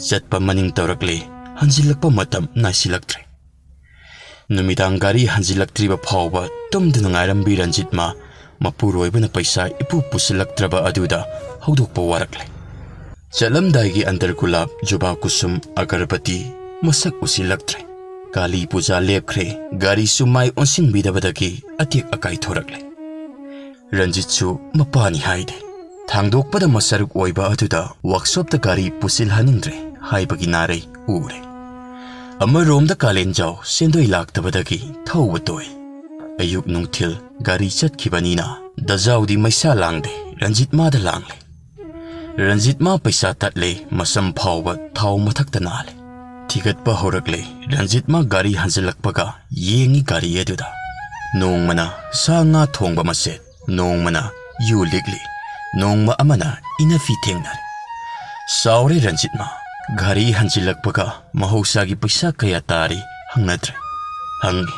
ꯆꯠꯄ ꯃꯅꯤꯡ ꯇꯧꯔꯛꯂꯦ, ꯍꯟꯖꯤꯜꯂꯛꯄ ꯃꯇꯝ ꯅꯥꯏꯁꯤꯜꯂꯛꯇ꯭ꯔꯦ꯫ ꯅꯨꯃꯤꯗꯥꯡ ꯒꯥꯔꯤ ꯍꯟꯖꯤꯜꯂꯛꯇ꯭ꯔꯤꯕ ꯐꯥꯎꯕ ꯇꯨꯝꯗꯨꯅ ꯉꯥꯏꯔꯝꯕꯤ ꯔꯟꯖꯤꯠ ꯃꯥ ꯃꯄꯨꯔꯣꯏꯕꯅ ꯄꯩꯁꯥ ꯏꯄꯨ ꯄꯨꯁꯤꯜꯂꯛꯇ꯭ꯔꯕ ꯑꯗꯨꯗ ꯍꯧꯗꯣꯛꯄ ꯋꯥꯔꯛꯂꯦ꯫ ꯆꯠꯂꯝꯗꯥꯏꯒꯤ ꯑꯟꯗꯔ ꯒꯨꯂꯥꯞ, ꯖꯨꯕꯥ ꯀꯨꯁꯨꯝ, ꯑꯒꯔꯕꯇꯤ ꯃꯁꯛ ꯎꯁꯤꯜꯂꯛꯇ꯭ꯔꯦ꯫ ꯀꯥꯂꯤ ꯄꯨꯖꯥ ꯂꯦꯞꯈ꯭ꯔꯦ, ꯒꯥꯔꯤꯁꯨ ꯃꯥꯏ ꯑꯣꯟꯁꯤꯟꯕꯤꯗꯕꯗꯒꯤ ꯑꯇꯦꯛ ꯑꯀꯥꯏ ꯊꯣꯔꯛꯂꯦ꯫ ꯔꯟꯖꯤꯠꯁꯨ ꯃꯄꯥꯅꯤ ꯍꯥꯏꯗꯦ꯫ ꯊꯥꯡꯗꯣꯛꯄꯗ ꯃꯁꯔꯨꯛ ꯑꯣꯏꯕ ꯑꯗꯨꯗ ꯋꯥꯛꯁꯣꯞꯇ ꯒꯥꯔꯤ ꯄꯨꯁꯤꯜꯍꯟꯅꯤꯡꯗ꯭ꯔꯦ ꯍꯥꯏꯕꯒꯤ ꯅꯥꯔꯩ ꯎꯔꯦ꯫ ꯑꯃꯔꯣꯝꯗ ꯀꯥꯂꯦꯟꯖꯥꯎ ꯁꯦꯟꯗꯣꯏ ꯂꯥꯛꯇꯕꯗꯒꯤ ꯊꯧꯕ ꯇꯣꯛꯏ꯫ ꯑꯌꯨꯛ ꯅꯨꯡꯊꯤꯜ ꯒꯥꯔꯤ ꯆꯠꯈꯤꯕꯅꯤꯅ ꯗꯖꯥꯎꯗꯤ ꯃꯩꯁꯥ ꯂꯥꯡꯗꯦ, ꯔꯟꯖꯤꯠ ꯃꯥꯗ ꯂꯥꯡꯂꯦ꯫ ꯔꯟꯖꯤꯠ ꯃꯥ ꯄꯩꯁꯥ ꯇꯠꯂꯦ, ꯃꯁꯝ ꯐꯥꯎꯕ ꯊꯥꯎ ꯃꯊꯛꯇ ꯅꯥꯜꯂꯦ꯫ ꯊꯤꯒꯠꯄ ꯍꯧꯔꯛꯂꯦ꯫ ꯔꯟꯖꯤꯠ ꯃꯥ ꯒꯥꯔꯤ ꯍꯟꯖꯤꯜꯂꯛꯄꯒ ꯌꯦꯡꯉꯤ ꯒꯥꯔꯤ ꯑꯗꯨꯗ꯫ ꯅꯣꯡꯃꯅ ꯁꯥ ꯉꯥ ꯊꯣꯡꯕ ꯃꯁꯦꯠ, ꯅꯣꯡꯃꯅ ꯌꯨ ꯂꯤꯛꯂꯤ, ꯅꯣꯡꯃ ꯑꯃꯅ ꯏꯅꯐꯤ ꯊꯦꯡꯅꯔꯦ꯫ ꯁꯥꯎꯔꯦ ꯔꯟꯖꯤꯠ ꯃꯥ꯫ ꯒꯥꯔꯤ ꯍꯟꯖꯤꯜꯂꯛꯄꯒ ꯃꯍꯧꯁꯥꯒꯤ ꯄꯩꯁꯥ ꯀꯌꯥ ꯇꯥꯔꯤ ꯍꯪꯅꯗ꯭ꯔꯦ꯫ ꯍꯪꯉꯤ,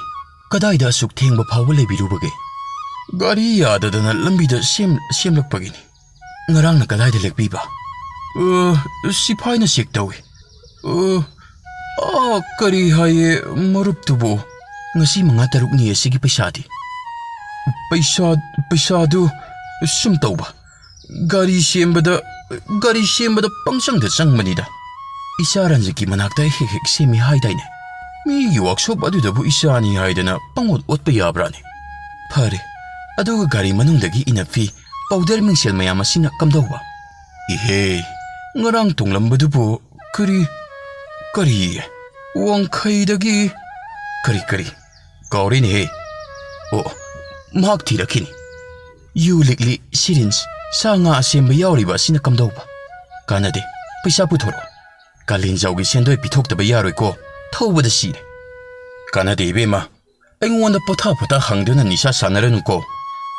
"ꯀꯗꯥꯏꯗ ꯑꯁꯨꯛ ꯊꯦꯡꯕ ꯐꯥꯎꯕ ꯂꯩꯕꯤꯔꯨꯕꯒꯦ?" "ꯒꯥꯔꯤ ꯌꯥꯗꯗꯅ ꯂꯝꯕꯤꯗ ꯁꯦꯝ-, ꯁꯦꯝꯂꯛꯄꯒꯤꯅꯤ꯫ ꯉꯔꯥꯡꯅ ꯀꯗꯥꯏꯗ ꯂꯦꯛꯄꯤꯕ?" "ꯑ, ꯁꯤꯐꯥꯏꯅ ꯆꯦꯛ ꯇꯧꯏ꯫" "ꯑ, ꯑꯥ, ꯀꯔꯤ ꯍꯥꯏꯌꯦ ꯃꯔꯨꯞꯇꯨꯕꯨ?" "ꯉꯁꯤ ꯃꯉꯥ ꯇꯔꯨꯛꯅꯤ ꯑꯁꯤꯒꯤ ꯄꯩꯁꯥꯗꯤ?" "ꯄꯩꯁꯥ, ꯄꯩꯁꯥꯗꯨ ꯁꯨꯝ ꯇꯧꯕ, ꯒꯥꯔꯤ ꯁꯦꯝꯕꯗ, ꯒꯥꯔꯤ ꯁꯦꯝꯕꯗ ꯄꯪꯆꯪꯗ ꯆꯪꯕꯅꯤꯗ꯫ ꯏꯆꯥ ꯔꯟꯖꯤꯠꯀꯤ ꯃꯅꯥꯛꯇ ꯍꯦꯛ ꯍꯦꯛ ꯁꯦꯝꯃꯤ ꯍꯥꯏꯗꯥꯏꯅꯦ? ꯃꯤꯒꯤ ꯋꯥꯛꯁꯣꯞ ꯑꯗꯨꯗꯕꯨ ꯏꯆꯥꯅꯤ ꯍꯥꯏꯗꯅ ꯄꯪꯑꯣꯠ ꯑꯣꯠꯄ ꯌꯥꯕ꯭ꯔꯥꯅꯦ? ꯐꯔꯦ, ꯑꯗꯨꯒ ꯒꯥꯔꯤ ꯃꯅꯨꯡꯗꯒꯤ ꯏꯅꯐꯤ, ꯄꯥꯎꯗꯔ ꯃꯤꯡꯁꯦꯜ ꯃꯌꯥꯝ ꯑꯁꯤꯅ ꯀꯝꯗꯧꯕ?" "ꯏꯍꯦ, ꯉꯔꯥꯡ ꯇꯣꯡꯂꯝꯕꯗꯨꯕꯨ ꯀꯔꯤ, ꯀꯔꯤ? ꯋꯥꯡꯈꯩꯗꯒꯤ ꯀꯔꯤ, ꯀꯔꯤ? ꯀꯥꯎꯔꯦꯅꯦꯍꯦ꯫ ꯑꯣ, ꯃꯍꯥꯛ ꯊꯤꯔꯛꯈꯤꯅꯤ꯫ ꯌꯨ ꯂꯤꯛꯂꯤ, ꯁꯤꯔꯤꯟꯁ, ꯁꯥ ꯉꯥ ꯑꯁꯦꯝꯕ ꯌꯥꯎꯔꯤꯕ ꯑꯁꯤꯅ ꯀꯝꯗꯧꯕ? ꯀꯥꯟꯅꯗꯦ, ꯄꯩꯁꯥ ꯄꯨꯊꯣꯔꯛꯑꯣ꯫ ꯀꯥꯂꯦꯟꯖꯥꯎꯒꯤ ꯁꯦꯟꯗꯣꯏ ꯄꯤꯊꯣꯛꯇꯕ ꯌꯥꯔꯣꯏꯀꯣ, ꯊꯧꯕꯗ ꯁꯤꯔꯦ꯫ ꯀꯥꯟꯅꯗꯦ ꯏꯕꯦꯝꯃ, ꯑꯩꯉꯣꯟꯗ ꯄꯣꯊꯥ ꯄꯣꯊꯥ ꯍꯪꯗꯨꯅ ꯅꯤꯁꯥ ꯁꯥꯟꯅꯔꯅꯨꯀꯣ꯫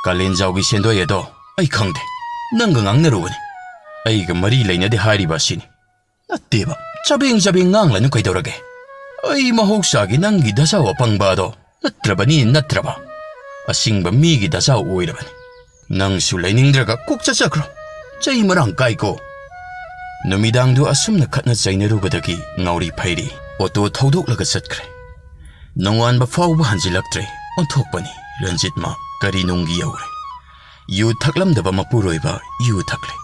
ꯀꯥꯂꯦꯟꯖꯥꯎꯒꯤ ꯁꯦꯟꯗꯣꯏ ꯑꯗꯣ ꯑꯩ ꯈꯪꯗꯦ, ꯅꯪꯒ ꯉꯥꯡꯅꯔꯨꯕꯅꯤ꯫ ꯑꯩꯒ ꯃꯔꯤ ꯂꯩꯅꯗꯦ ꯍꯥꯏꯔꯤꯕ ꯑꯁꯤꯅꯤ꯫ ꯅꯠꯇꯦꯕ, ꯆꯕꯦꯡ ꯆꯕꯦꯡ ꯉꯥꯡꯂꯅꯨ ꯀꯩꯗꯧꯔꯒꯦ? ꯑꯩ ꯃꯍꯧꯁꯥꯒꯤ ꯅꯪꯒꯤ ꯗꯁꯥꯎ ꯑꯄꯪꯕ ꯑꯗꯣ ꯅꯠꯇ꯭ꯔꯕꯅꯤ, ꯅꯠꯇ꯭ꯔꯕ? ꯑꯁꯤꯡꯕ ꯃꯤꯒꯤ ꯗꯁꯥꯎ ꯑꯣꯏꯔꯕꯅꯤ꯫ ꯅꯪꯁꯨ ꯂꯩꯅꯤꯡꯗ꯭ꯔꯒ ꯀꯣꯛ ꯆꯠꯆꯈ꯭ꯔꯣ꯫ ꯆꯩ ꯃꯔꯥꯡ ꯀꯥꯏꯀꯣ꯫ ꯅꯨꯃꯤꯗꯥꯡꯗꯨ ꯑꯁꯨꯝꯅ ꯈꯠꯅ ꯆꯩꯅꯔꯨꯕꯗꯒꯤ ꯉꯥꯎꯔꯤ ꯐꯩꯔꯤ ꯑꯣꯇꯣ ꯊꯧꯗꯣꯛꯂꯒ ꯆꯠꯈ꯭ꯔꯦ꯫ ꯅꯣꯡꯉꯥꯟꯕ ꯐꯥꯎꯕ ꯍꯟꯖꯤꯜꯂꯛꯇ꯭ꯔꯦ꯫ ꯑꯣꯟꯊꯣꯛꯄꯅꯤ, ꯔꯟꯖꯤꯠ ꯃꯥ ꯀꯔꯤ ꯅꯨꯡꯒꯤ ꯌꯧꯔꯦ꯫ ꯌꯨ ꯊꯛꯂꯝꯗꯕ ꯃꯄꯨꯔꯣꯏꯕ ꯌꯨ ꯊꯛꯂꯦ꯫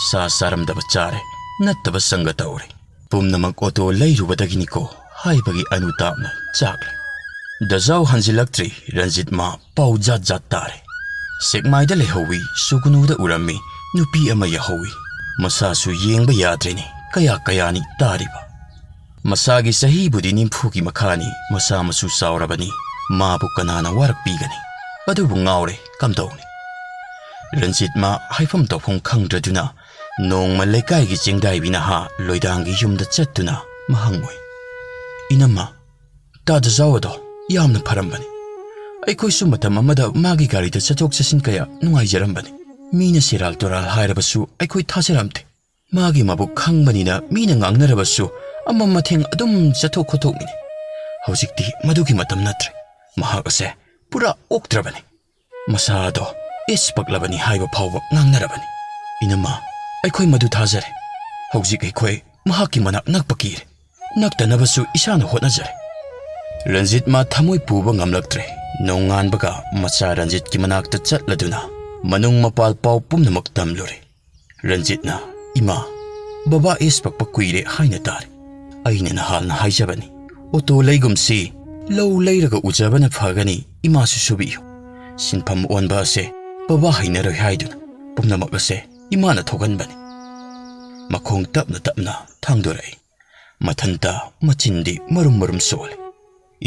ꯁꯥ ꯆꯥꯔꯝꯗꯕ ꯆꯥꯔꯦ, ꯅꯠꯇꯕ ꯆꯪꯒ ꯇꯧꯔꯦ꯫ ꯄꯨꯝꯅꯃꯛ ꯑꯣꯇꯣ ꯂꯩꯔꯨꯕꯗꯒꯤꯅꯤꯀꯣ ꯍꯥꯏꯕꯒꯤ ꯑꯅꯨꯇꯥꯞꯅ ꯆꯥꯛꯂꯦ꯫ ꯗꯖꯥꯎ ꯍꯟꯖꯤꯜꯂꯛꯇ꯭ꯔꯤ, ꯔꯟꯖꯤꯠ ꯃꯥ ꯄꯥꯎ ꯖꯥꯠ ꯖꯥꯠ ꯇꯥꯔꯦ꯫ ꯁꯦꯛꯃꯥꯏꯗ ꯂꯩꯍꯧꯋꯤ, ꯁꯨꯒꯨꯅꯨꯗ ꯎꯔꯝꯃꯤ, ꯅꯨꯄꯤ ꯑꯃ ꯌꯥꯍꯧꯋꯤ꯫ ꯃꯁꯥꯁꯨ ꯌꯦꯡꯕ ꯌꯥꯗ꯭ꯔꯦꯅꯦ, ꯀꯌꯥ ꯀꯌꯥꯅꯤ ꯇꯥꯔꯤꯕ꯫ ꯃꯁꯥꯒꯤ ꯆꯍꯤꯕꯨꯗꯤ ꯅꯤꯝꯐꯨꯒꯤ ꯃꯈꯥꯅꯤ, ꯃꯁꯥ ꯃꯁꯨ ꯆꯥꯎꯔꯕꯅꯤ, ꯃꯥꯕꯨ ꯀꯅꯥꯅ ꯋꯥꯔꯛꯄꯤꯒꯅꯤ? ꯑꯗꯨꯕꯨ ꯉꯥꯎꯔꯦ, ꯀꯝꯗꯧꯅꯤ? ꯔꯟꯖꯤꯠ ꯃꯥ ꯍꯥꯏꯐꯝ ꯇꯧꯐꯝ ꯈꯪꯗ꯭ꯔꯗꯨꯅ ꯅꯣꯡꯃ ꯂꯩꯀꯥꯏꯒꯤ ꯆꯦꯡꯗꯥꯏꯕꯤ ꯅꯍꯥ ꯂꯣꯏꯗꯥꯡꯒꯤ ꯌꯨꯝꯗ ꯆꯠꯇꯨꯅ ꯃꯍꯪꯉꯨꯏ꯫ "ꯏꯅꯝꯃ, ꯇꯥ ꯗꯖꯥꯎ ꯑꯗꯣ ꯌꯥꯝꯅ ꯐꯔꯝꯕꯅꯤ꯫ ꯑꯩꯈꯣꯏꯁꯨ ꯃꯇꯝ ꯑꯃꯗ ꯃꯥꯒꯤ ꯒꯥꯔꯤꯗ ꯆꯠꯊꯣꯛ ꯆꯠꯁꯤꯟ ꯀꯌꯥ ꯅꯨꯡꯉꯥꯏꯖꯔꯝꯕꯅꯤ꯫ ꯃꯤꯅ ꯁꯦꯔꯥꯜ ꯇꯨꯔꯥꯜ ꯍꯥꯏꯔꯕꯁꯨ ꯑꯩꯈꯣꯏ ꯊꯥꯖꯔꯝꯗꯦ꯫ ꯃꯥꯒꯤ ꯃꯕꯨꯛ ꯈꯪꯕꯅꯤꯅ ꯃꯤꯅ ꯉꯥꯡꯅꯔꯕꯁꯨ ꯑꯃꯝ ꯑꯊꯦꯡ ꯑꯗꯨꯝ ꯆꯠꯊꯣꯛ ꯈꯣꯠꯇꯣꯛꯃꯤꯅꯤ꯫ ꯍꯧꯖꯤꯛꯇꯤ ꯃꯗꯨꯒꯤ ꯃꯇꯝ ꯅꯠꯇ꯭ꯔꯦ꯫ ꯃꯍꯥꯛ ꯑꯁꯦ ꯄꯨꯔꯥ ꯑꯣꯛꯇ꯭ꯔꯕꯅꯤ꯫ ꯃꯁꯥ ꯑꯗꯣ ꯑꯦꯁ ꯄꯛꯂꯕꯅꯤ ꯍꯥꯏꯕ ꯐꯥꯎꯕ ꯉꯥꯡꯅꯔꯕꯅꯤ꯫ ꯏꯅꯝꯃ, ꯑꯩꯈꯣꯏ ꯃꯗꯨ ꯊꯥꯖꯔꯦ꯫ ꯍꯧꯖꯤꯛ ꯑꯩꯈꯣꯏ ꯃꯍꯥꯛꯀꯤ ꯃꯅꯥꯛ ꯅꯛꯄ ꯀꯤꯔꯦ꯫ ꯅꯛꯇꯅꯕꯁꯨ ꯏꯁꯥꯅ ꯍꯣꯠꯅꯖꯔꯦ꯫" ꯔꯟꯖꯤꯠ ꯃꯥ ꯊꯃꯣꯏ ꯄꯨꯕ ꯉꯝꯂꯛꯇ꯭ꯔꯦ꯫ ꯅꯣꯡꯉꯥꯟꯕꯒ ꯃꯆꯥ ꯔꯟꯖꯤꯠꯀꯤ ꯃꯅꯥꯛꯇ ꯆꯠꯂꯗꯨꯅ ꯃꯅꯨꯡ ꯃꯄꯥꯜ ꯄꯥꯎ ꯄꯨꯝꯅꯃꯛ ꯇꯝꯂꯨꯔꯦ꯫ ꯔꯟꯖꯤꯠꯅ, "ꯏꯃꯥ, ꯕꯕꯥ ꯑꯦꯁ ꯄꯛꯄ ꯀꯨꯏꯔꯦ ꯍꯥꯏꯅ ꯇꯥꯔꯦ꯫ ꯑꯩꯅ ꯅꯍꯥꯟꯅ ꯍꯥꯏꯖꯕꯅꯤ, ꯑꯣꯇꯣ ꯂꯩꯒꯨꯝꯁꯤ, ꯂꯧ ꯂꯩꯔꯒ ꯎꯖꯕꯅ ꯐꯒꯅꯤ, ꯏꯃꯥꯁꯨ ꯁꯨꯕꯤꯌꯨ꯫ ꯁꯤꯟꯐꯝ ꯑꯣꯟꯕ ꯑꯁꯦ ꯕꯕꯥ ꯍꯩꯅꯔꯣꯏ ꯍꯥꯏꯗꯨꯅ ꯄꯨꯝꯅꯃꯛ ꯑꯁꯦ ꯏꯃꯥꯅ ꯊꯣꯛꯍꯟꯕꯅꯤ꯫" ꯃꯈꯣꯡ ꯇꯞꯅ ꯇꯞꯅ ꯊꯥꯡꯗꯣꯔꯛꯏ꯫ ꯃꯊꯟꯇ ꯃꯆꯤꯟꯗꯤ ꯃꯔꯨꯝ ꯃꯔꯨꯝ ꯁꯣꯜꯂꯤ꯫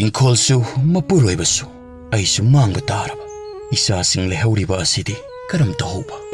"ꯏꯪꯈꯣꯜꯁꯨ ꯃꯄꯨꯔꯣꯏꯕꯁꯨ ꯑꯩꯁꯨ ꯃꯥꯡꯕ ꯇꯥꯔꯕ꯫ ꯏꯆꯥꯁꯤꯡ ꯂꯩꯍꯧꯔꯤꯕ ꯑꯁꯤꯗꯤ ꯀꯔꯝ ꯇꯧꯍꯧꯕ?